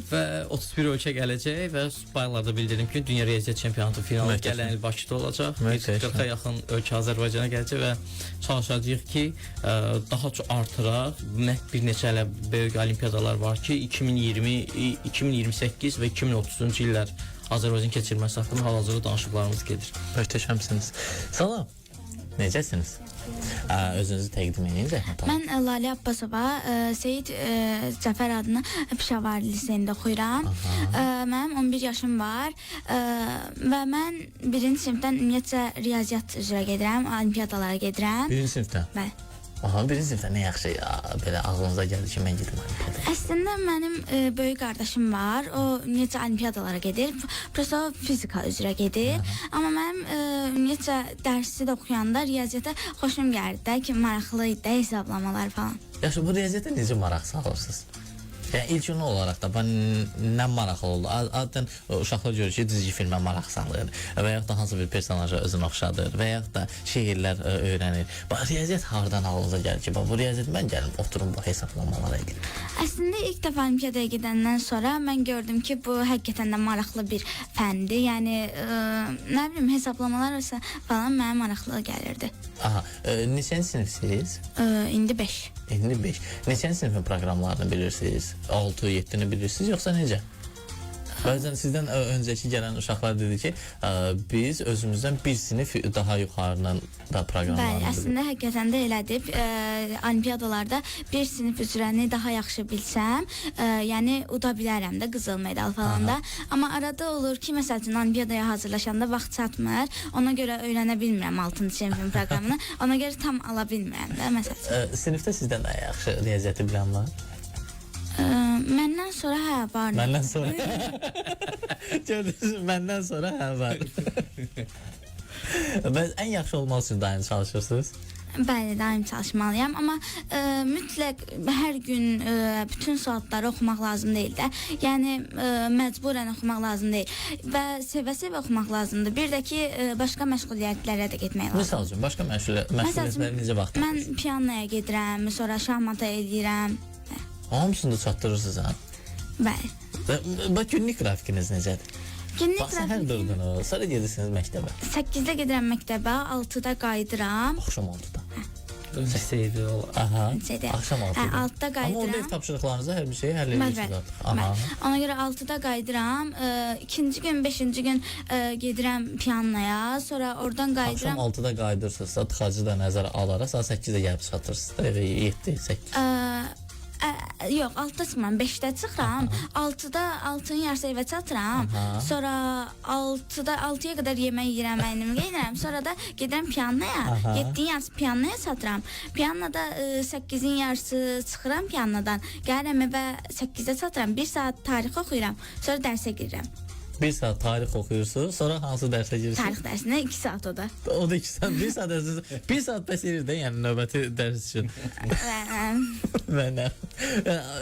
Və 31 ölkə gələcək və bayaqlarda bildirdim ki, Dünya Riyaziyyat Çempionatı finalı gələn il Bakıda olacaq. 40-a yaxın ölkə Azərbaycana gələcək və çalışacağıq ki, daha çox artıraq. Bir neçə hələ böyük olimpiyadalar var ki, 2020, 2028 və 2030-cu illər Azərbaycan keçirməsi haqqında hal-hazırda danışıqlarımız gedir. Möhtəşəmsiniz. Salam. Necəsiniz? Özünüzü təqdim edin zəhmət olmasa. Mən Lalə Abbasova, Seyid Cəfər adına Pişavar liseyində oxuyuram. Mənim 11 yaşım var və mən birinci sinifdən ümumiyyətcə riyaziyyat üzrə gedirəm, olimpiyadalara gedirəm. Birinci sinifdən? Bəli. Aha, birinci sinifdən nə yaxşı ya, belə ağlınıza gəldi ki, mən gedim olimpiyadaya. Əslində mənim böyük qardaşım var. O ümumiyyətcə olimpiyadalara gedir. Prosta o fizika üzrə gedir. Amma mənim ümumiyyətcə dərsi də oxuyanda riyaziyyata xoşum gəldi də ki, maraqlı idi də hesablamalar falan. Yaxşı, bu riyaziyyata necə maraq salırsınız? Yəni ilk gün olaraq da nə maraqlı oldu? Adətən uşaqlar görür ki, cizgi filmə maraq salır və yaxud da hansı bir personaja özünü oxşadır və yaxud da şeirlər öyrənir. Bax, riyaziyyat hardan ağlınıza gəlir ki, bax, bu riyaziyyat mən gəlim, oturum bu hesablamalara edirəm. Əslində ilk dəfə olimpiyadaya gedəndən sonra mən gördüm ki, bu həqiqətən də maraqlı bir fəndir. Yəni nə bilim hesablamalar olsa falan mənə maraqlı gəlirdi. Aha, neçənci sinifsiz? İndi 5. İndi 5. Neçənci sinifin proqramlarını bilirsiniz? 6, 7-ni bilirsiniz, yoxsa necə? Bəzən sizdən öncəki gələn uşaqlar dedi ki, biz özümüzdən bir sinif daha yuxarından da proqramlarını Bəli, bilirik. əslində həqiqətən də elədir. Olimpiyadalarda bir sinif üzrəni daha yaxşı bilsəm, yəni uda bilərəm də qızıl medal falan da. Amma arada olur ki, məsəl üçün olimpiyadaya hazırlaşanda vaxt çatmır. Ona görə öyrənə bilmirəm 6-cı sinifin proqramını. Ona görə tam ala bilmirəm də məsəl üçün. Sinifdə sizdən daha yaxşı riyaziyyatı bilən var? Məndən sonra hə var. Məndən sonra. Gördünüz, məndən sonra hə var. Bəs ən yaxşı olmaq üçün daim çalışırsınız? Bəli, daim çalışmalıyam, amma mütləq hər gün bütün saatları oxumaq lazım deyil də. Yəni məcburən oxumaq lazım deyil və sevə-sevə oxumaq lazımdır. Bir də ki, başqa məşğuliyyətlərə də getmək lazımdır. Misal üçün, başqa məşğuliyyətlərə necə vaxt Mən tapırsınız? pianoya gedirəm, sonra şahmata eləyirəm. Hamısını da çatdırırsınız ha? Bəli. Bax, günlük qrafikiniz necədir? Günlük Bax, səhər qrafikim durdunuz, sonra gedirsiniz məktəbə. 8-də gedirəm məktəbə, 6-da qayıdıram. Axşam 6-da. Liseydə olar. Aha. Liseydə. Axşam 6-da. Hə, 6-da qayıdıram. Amma orada ev tapşırıqlarınızı hər bir şeyi həll edirsiniz artıq. Aha. Ona görə 6-da qayıdıram. İkinci gün, beşinci gün gedirəm pianoya, sonra oradan qayıdıram. Axşam 6-da qayıdırsınızsa, tıxacı da nəzərə alaraq saat 8-də gəlib çatırsınız da evə 7, 8. Yox, 6-da çıxmıram, 5-də çıxıram. 6-da 6-nın yarısı evə çatıram. Aha. Sonra 6-da 6-ya qədər yemək yeyirəm, əynimi geyinirəm. Sonra da gedirəm pianoya. Aha. 7-nin yarısı pianoya çatıram. Pianoda 8-in yarısı çıxıram pianodan. Gəlirəm evə 8-də çatıram. 1 saat tarix oxuyuram. Sonra dərsə girirəm. 1 saat tarix oxuyursunuz, sonra hansı dərsə girirsiniz? Tarix dərsinə 2 saat o da. O da 2 saat, 1 saat dərs, 1 saat bəs edir də, yəni növbəti dərs üçün. Və, Mən nə?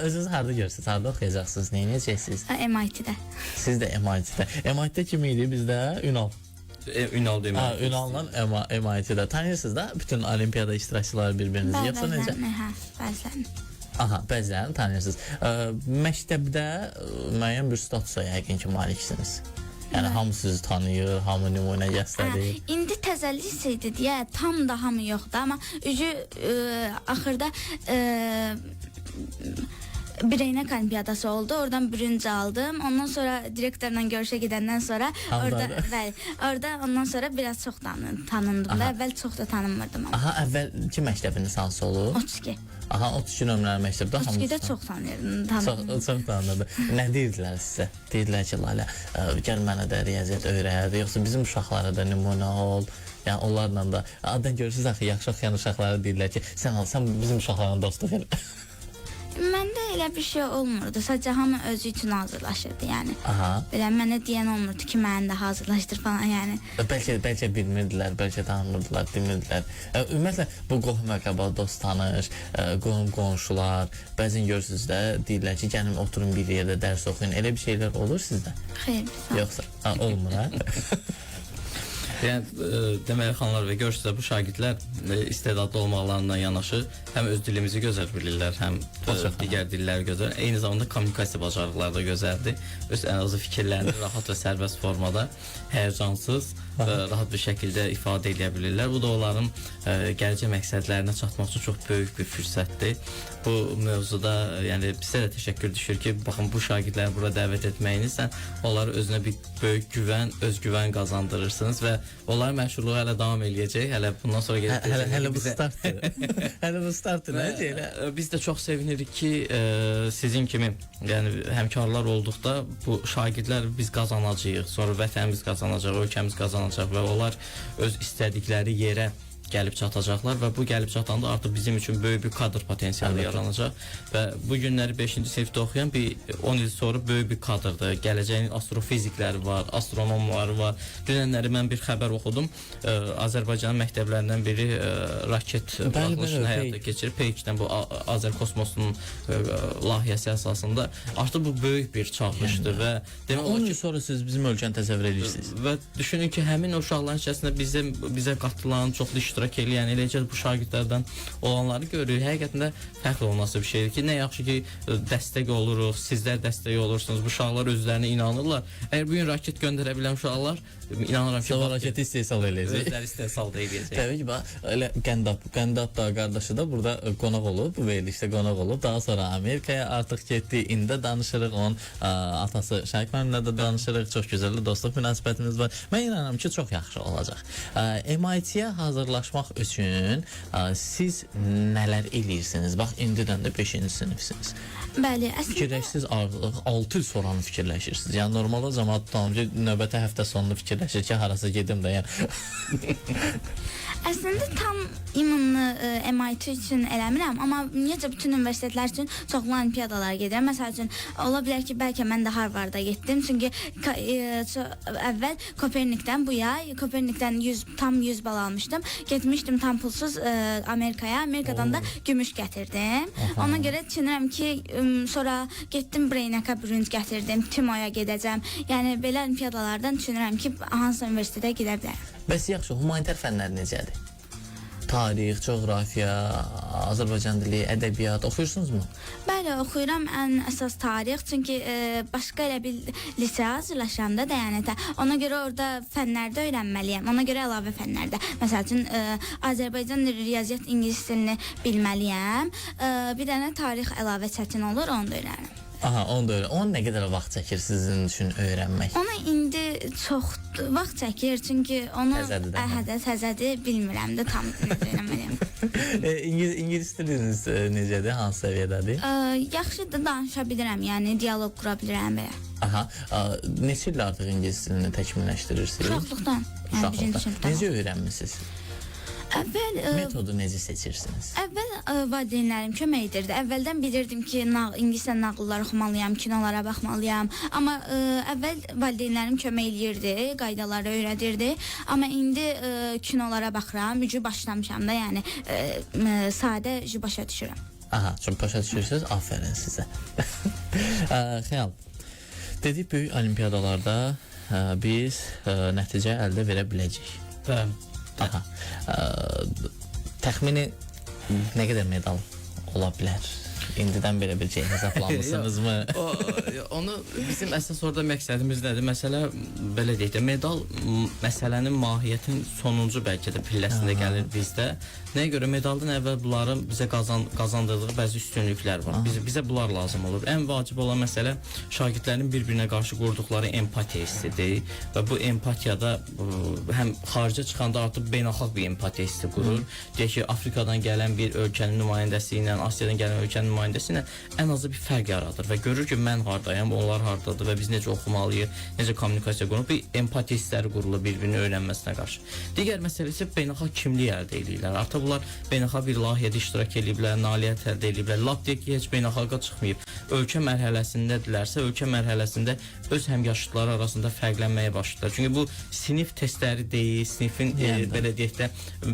Özünüz harda görürsünüz? Harda oxuyacaqsınız? Nə edəcəksiniz? MIT-də. Siz də MIT-də. MIT-də kim idi bizdə? Ünal. Ünal demək. Ha, Ünal'la MIT-də. Tanıyırsınız da bütün olimpiyada iştirakçıları bir-birinizi, yoxsa necə? Bəzilərini, hə, bəzilərini. Aha, bəzilərini tanıyırsınız. Məktəbdə müəyyən bir statusa yəqin ki maliksiniz. Yəni hamı sizi tanıyır, hamı nümunə göstərir. Hə, indi təzə liseydir deyə tam da hamı yoxdur, amma üzü axırda Breynək olimpiyadası oldu. Oradan bürünc aldım. Ondan sonra direktorla görüşə gedəndən sonra orada bəli, orada ondan sonra biraz çox tanındım da. Əvvəl çox da tanınmırdım amma. Aha, əvvəlki məktəbiniz hansı olub? 32. Aha, 32 nömrəli məktəbdə hamı. 32-də çox tanıyırdım. Çox, çox tanınırdı. Nə deyirdilər sizə? Deyirdilər ki, Lalə, gəl mənə də riyaziyyat öyrət, yoxsa bizim uşaqlara da nümunə ol. Yəni onlarla da adətən görürsüz axı yaxşı oxuyan uşaqlara deyirlər ki, sən al, sən bizim uşaqlarla dostluq elə. Məndə elə bir şey olmurdu. Sadəcə hamı özü üçün hazırlaşırdı, yəni. Aha. Belə mənə deyən olmurdu ki, məni də hazırlaşdır falan, yəni. Bəlkə bilmirdilər, bəlkə tanımırdılar, bilmirdilər. Ümumiyyətlə bu qohum əqrəba, dost tanış, qohum qonşular, bəzən görürsüz də deyirlər ki, gəlin oturun bir yerdə dərs oxuyun. Elə bir şeylər olur sizdə? Xeyr. Yoxsa ha, olmur ha? Yəni deməli xanlar və görürsünüz də bu şagirdlər istedadlı olmaqlarından yanaşı həm öz dilimizi gözəl bilirlər, həm digər dilləri gözəl, eyni zamanda kommunikasiya bacarıqları da gözəldir. Öz ən azı fikirlərini rahat və sərbəst formada, həyəcansız, rahat bir şəkildə ifadə edə bilirlər. Bu da onların gələcək məqsədlərinə çatmaq üçün çox böyük bir fürsətdir. Bu mövzuda yəni bizə də təşəkkür düşür ki, baxın bu şagirdləri bura dəvət etməyinizlə onlara özünə bir böyük güvən, özgüvən qazandırırsınız və onların məşhurluğu hələ davam eləyəcək. Hələ bundan sonra gedib Hələ bu startdır. Hələ bu startdır, nə elə? Biz də çox sevinirik ki, sizin kimi, yəni həmkarlar olduqda bu şagirdlər biz qazanacağıq, sonra vətənimiz qazanacaq, ölkəmiz qazanacaq və onlar öz istədikləri yerə gəlib çatacaqlar və bu gəlib çatanda artıq bizim üçün böyük bir kadr potensialı yaranacaq və bu günləri 5-ci sinifdə oxuyan bir 10 il sonra böyük bir kadrdır. Gələcəyin astrofizikləri var, astronomları var. Dünənləri mən bir xəbər oxudum. Azərbaycanın məktəblərindən biri raket buraxılışını həyata keçirib. Peykdən bu Azərkosmosunun layihəsi əsasında artıq bu böyük bir çağırışdır və demək olar 10 ki, il sonra siz bizim ölkəni təsəvvür edirsiniz. Və düşünün ki, həmin o uşaqların içərisində bizə qatılan, çoxlu iştirak eləyən, eləcə bu şagirdlərdən olanları görürük. Həqiqətən də fəxr olunası bir şeydir ki, nə yaxşı ki, dəstək oluruq, sizlər dəstək olursunuz. Bu uşaqlar özlərinə inanırlar. Əgər bu gün raket göndərə bilən uşaqlar, inanıram ki, Sonra raketi istehsal eləyəcək. Özləri istehsal da eləyəcək. Təbii ki, bax, elə Qəndab da qardaşı da burada qonaq olub, bu verilişdə qonaq olub. Daha sonra Amerikaya artıq getdi. İndi də danışırıq, onun atası Şaiq müəllimlə də danışırıq. Çox gözəl dostluq münasibətimiz var. Mən inanıram ki, çox yaxşı olacaq. MIT-yə hazırlaşmaq üçün siz nələr eləyirsiniz? Bax, indidən də 5-ci sinifsiniz. Bəli, əslində Fikirləşsiz artıq 6 il sonranı fikirləşirsiniz. Yəni normalda cəmaət tutalım ki, növbəti həftə sonunu fikirləşir ki, harasa gedim də, yəni. Əslində tam imanlı MIT üçün eləmirəm, amma ümumiyyətcə bütün universitetlər üçün çoxlu olimpiyadalara gedirəm. Məsəl üçün ola bilər ki, bəlkə mən də Harvarda getdim. Çünki əvvəl Kopernikdən bu yay Kopernikdən tam 100 bal almışdım. Getmişdim tam pulsuz Amerikaya. Amerikadan da gümüş gətirdim. Aha. Ona görə düşünürəm ki, sonra getdim Breynəkə bürünc gətirdim, Timoya gedəcəm. Yəni belə olimpiyadalardan düşünürəm ki, hansısa universitetə gedə bilərəm. Bəs yaxşı, humanitar fənlər necədir? Tarix, coğrafiya, Azərbaycan dili, ədəbiyyat oxuyursunuzmu? Bəli, oxuyuram ən əsas tarix, çünki başqa elə bir liseyə hazırlaşıram da dəyənətə. Ona görə orada fənlərdə öyrənməliyəm. Ona görə əlavə fənlərdə. Məsəl üçün Azərbaycan dili, riyaziyyat, ingilis dilini bilməliyəm. Bir dənə tarix əlavə çətin olur, onu da öyrənirəm. Aha, onu da öyrən. Onu nə qədər vaxt çəkir sizin üçün öyrənmək? Ona indi çox vaxt çəkir, çünki onu Təzədir də, hə? Hə, təzədir, bilmirəm də tam necə eləməliyəm. İngilis diliniz necədir? Hansı səviyyədədir? Yaxşı da danışa bilirəm, yəni dialoq qura bilirəm belə. Aha. Neçə il artıq ingilis dilini təkmilləşdirirsiniz? Uşaqlıqdan, yəni birinci Uşaqlıqdan. sinifdən. Necə öyrənmisiniz? Əvvəl Metodu necə seçirsiniz? Əvvəl valideynlərim kömək edirdi. Əvvəldən bilirdim ki, ingiliscə nağıllar oxumalıyam, kinolara baxmalıyam. Amma əvvəl valideynlərim kömək eləyirdi, qaydaları öyrədirdi. Amma indi kinolara baxıram, gücü başlamışam da, yəni sadə gücü başa düşürəm. Aha, çox başa düşürsünüz. Afərin sizə. Xəyal. Dedik böyük olimpiyadalarda biz nəticə əldə verə biləcəyik. Bəli. Aha. Təxmini nə qədər medal ola bilər? İndidən belə bir şey hesablamısınızmı? Onu bizim əsas orada məqsədimiz nədir? Məsələ belə deyək də, medal məsələnin mahiyyətin sonuncu bəlkə də pilləsində gəlir bizdə. Nəyə görə medaldan əvvəl bunların bizə qazandırdığı bəzi üstünlüklər var. Bizə bunlar lazım olur. Ən vacib olan məsələ şagirdlərin bir-birinə qarşı qurduqları empatiya hissidir və bu empatiyada həm xaricə çıxanda artıq beynəlxalq bir empatiya hissi qurur. Deyək ki, Afrikadan gələn bir ölkənin nümayəndəsi ilə Asiyadan gələn ölkənin nümayəndəsi ilə ən azı bir fərq yaradır və görür ki, mən hardayam, onlar hardadır və biz necə oxumalıyıq, necə kommunikasiya qurulur, bir empatiya hissləri qurulur bir-birini öyrənməsinə qarşı. Digər məsələ isə beynəlxalq kimlik əldə eləyirlər. Artıq bunlar beynəlxalq bir layihədə iştirak eləyiblər, nailiyyət əldə eləyiblər. Lap deyək ki, heç beynəlxalqa çıxmayıb. Ölkə mərhələsindədirlərsə, ölkə mərhələsində öz həmyaşıdları arasında fərqlənməyə başlayırlar. Çünki bu sinif testləri deyil, sinifin belə deyək də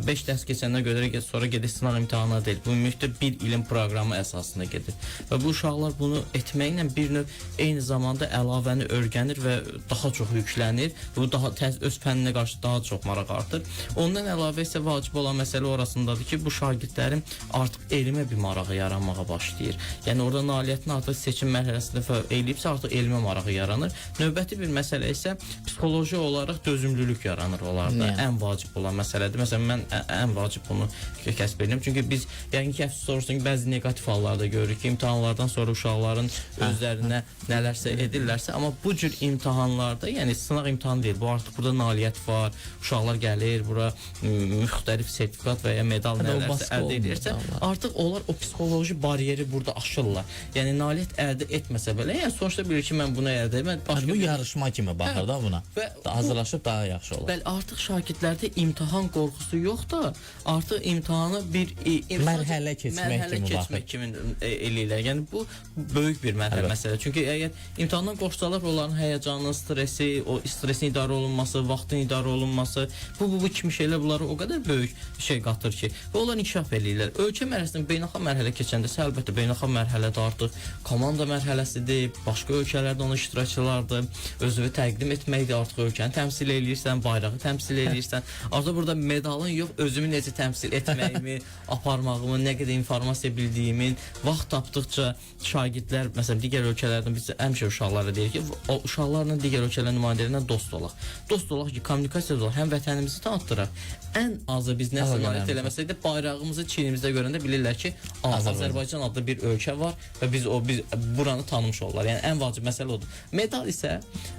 5 dərs keçəndən görə sonra gedir sınaq imtahanına deyil. Bu ümumiyyətlə bir ilin proqramı əsasında gedir. Və bu uşaqlar bunu etməklə bir növ eyni zamanda əlavəni öyrənir və daha çox yüklənir. Bu daha öz fənninə qarşı daha çox maraq artır. Ondan əlavə isə vacib olan məsələ orasındadır ki, bu şagirdlərin artıq elmə bir marağı yaranmağa başlayır. Yəni orada nailiyyətini artıq seçim mərhələsində eləyibsə, artıq elmə marağı yaranır. Növbəti bir məsələ isə psixoloji olaraq dözümlülük yaranır onlarda. Ən vacib olan məsələdir. Məsələn, mən ən vacib bunu kəsb edirəm. Çünki biz yəqin ki, əfsus olsun ki, bəzi neqativ hallarda görürük ki, imtahanlardan sonra uşaqların özlərinə nələrsə edirlərsə, amma bu cür imtahanlarda, yəni sınaq imtahanı deyil, bu artıq burada nailiyyət var, uşaqlar gəlir, bura müxtəlif sertifikat və ya medal nələrsə əldə edirsə, artıq onlar o psixoloji bariyeri burada aşırlar. Yəni nailiyyət əldə etməsə belə, yəni sonuçda bilir ki, mən bunu əldə etməm. Başqa bu yarışma kimi baxır da buna. Və hazırlaşıb daha yaxşı olar. Bəli, artıq şagirdlərdə imtahan qorxusu yoxdur. Artıq imtahanı bir mərhələ keçmək kimi eləyirlər. Yəni bu böyük bir mərhələ məsələ. Çünki əgər imtahandan qorxsalar, onların həyəcanı, stresi, o stresin idarə olunması, vaxtın idarə olunması, bu kimi şeylər bunlara o qədər böyük şey qatır ki, və onlar inkişaf eləyirlər. Ölkə mərhələsindən beynəlxalq mərhələ keçəndə isə əlbəttə beynəlxalq mərhələdə artıq komanda mərhələsidir, başqa ölkələrdə onun iştirakçılardır, özünü təqdim etməkdir, artıq ölkəni təmsil eləyirsən, bayrağı təmsil eləyirsən. Artıq burada medalın yox, özümü necə təmsil etməyimi, aparmağımı, nə qədər informasiya bildiyimin, vaxt tapdıqca şagirdlər, məsələn, digər ölkələrdən biz həmişə uşaqlara deyirik ki, o uşaqlarla digər ölkələrin nümayəndələrindən dost olaq. Dost olaq ki, kommunikasiyada olaq, həm vətənimizi tanıtdıraq. Ən azı biz nəsə nailiyyət eləməsək də bayrağımızı çiynimizdə görəndə bilirlər ki, Azərbaycan adlı bir ölkə var və biz buranı tanımış olurlar. Yəni ən vacib məsələ odur. Medal isə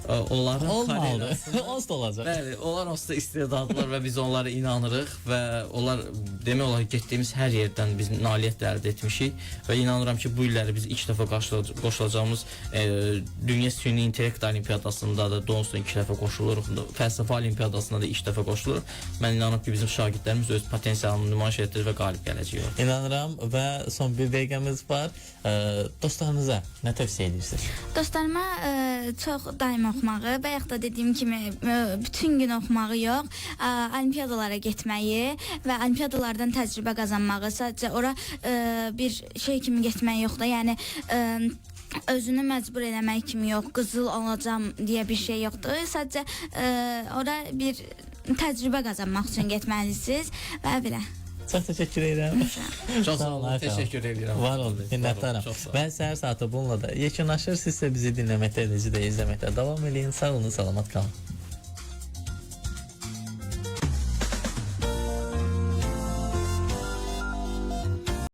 onların olmalıdır. Onsuz da olacaq. Bəli, onlar onsuz da istedadlılar və biz onlara inanırıq və onlar demək olar ki, getdiyimiz hər yerdən biz nailiyyət əldə etmişik və inanıram ki, bu illəri biz ilk dəfə qoşulacağımız Dünya Süni İntellekt Olimpiyadasında da Donsun 2 dəfə qoşuluruq, Fəlsəfə Olimpiyadasında da ilk dəfə qoşuluruq. Mən inanıram ki, bizim şagirdlərimiz öz potensialını nümayiş etdirir və qalib gələcək. İnanıram və son bir dəqiqəmiz var. Dostlarınıza nə tövsiyə edirsiniz? Dostlarıma çox daim oxumağı, bayaq da dediyim kimi bütün gün oxumağı yox, olimpiyadalara getməyi və olimpiyadalardan təcrübə qazanmağı, sadəcə ora bir şey kimi getmək yox da, yəni özünü məcbur eləmək kimi yox, qızıl alacam deyə bir şey yoxdur. Sadəcə ora bir təcrübə qazanmaq üçün getməlisiniz və belə. Çox təşəkkür edirəm. Çox sağ olun, təşəkkür edirəm. Var olun, minnətdaram. Və səhər saatı bununla da yekunlaşır. Siz isə bizi dinləməkdə, necə də izləməkdə davam eləyin. Sağ olun, salamat qalın.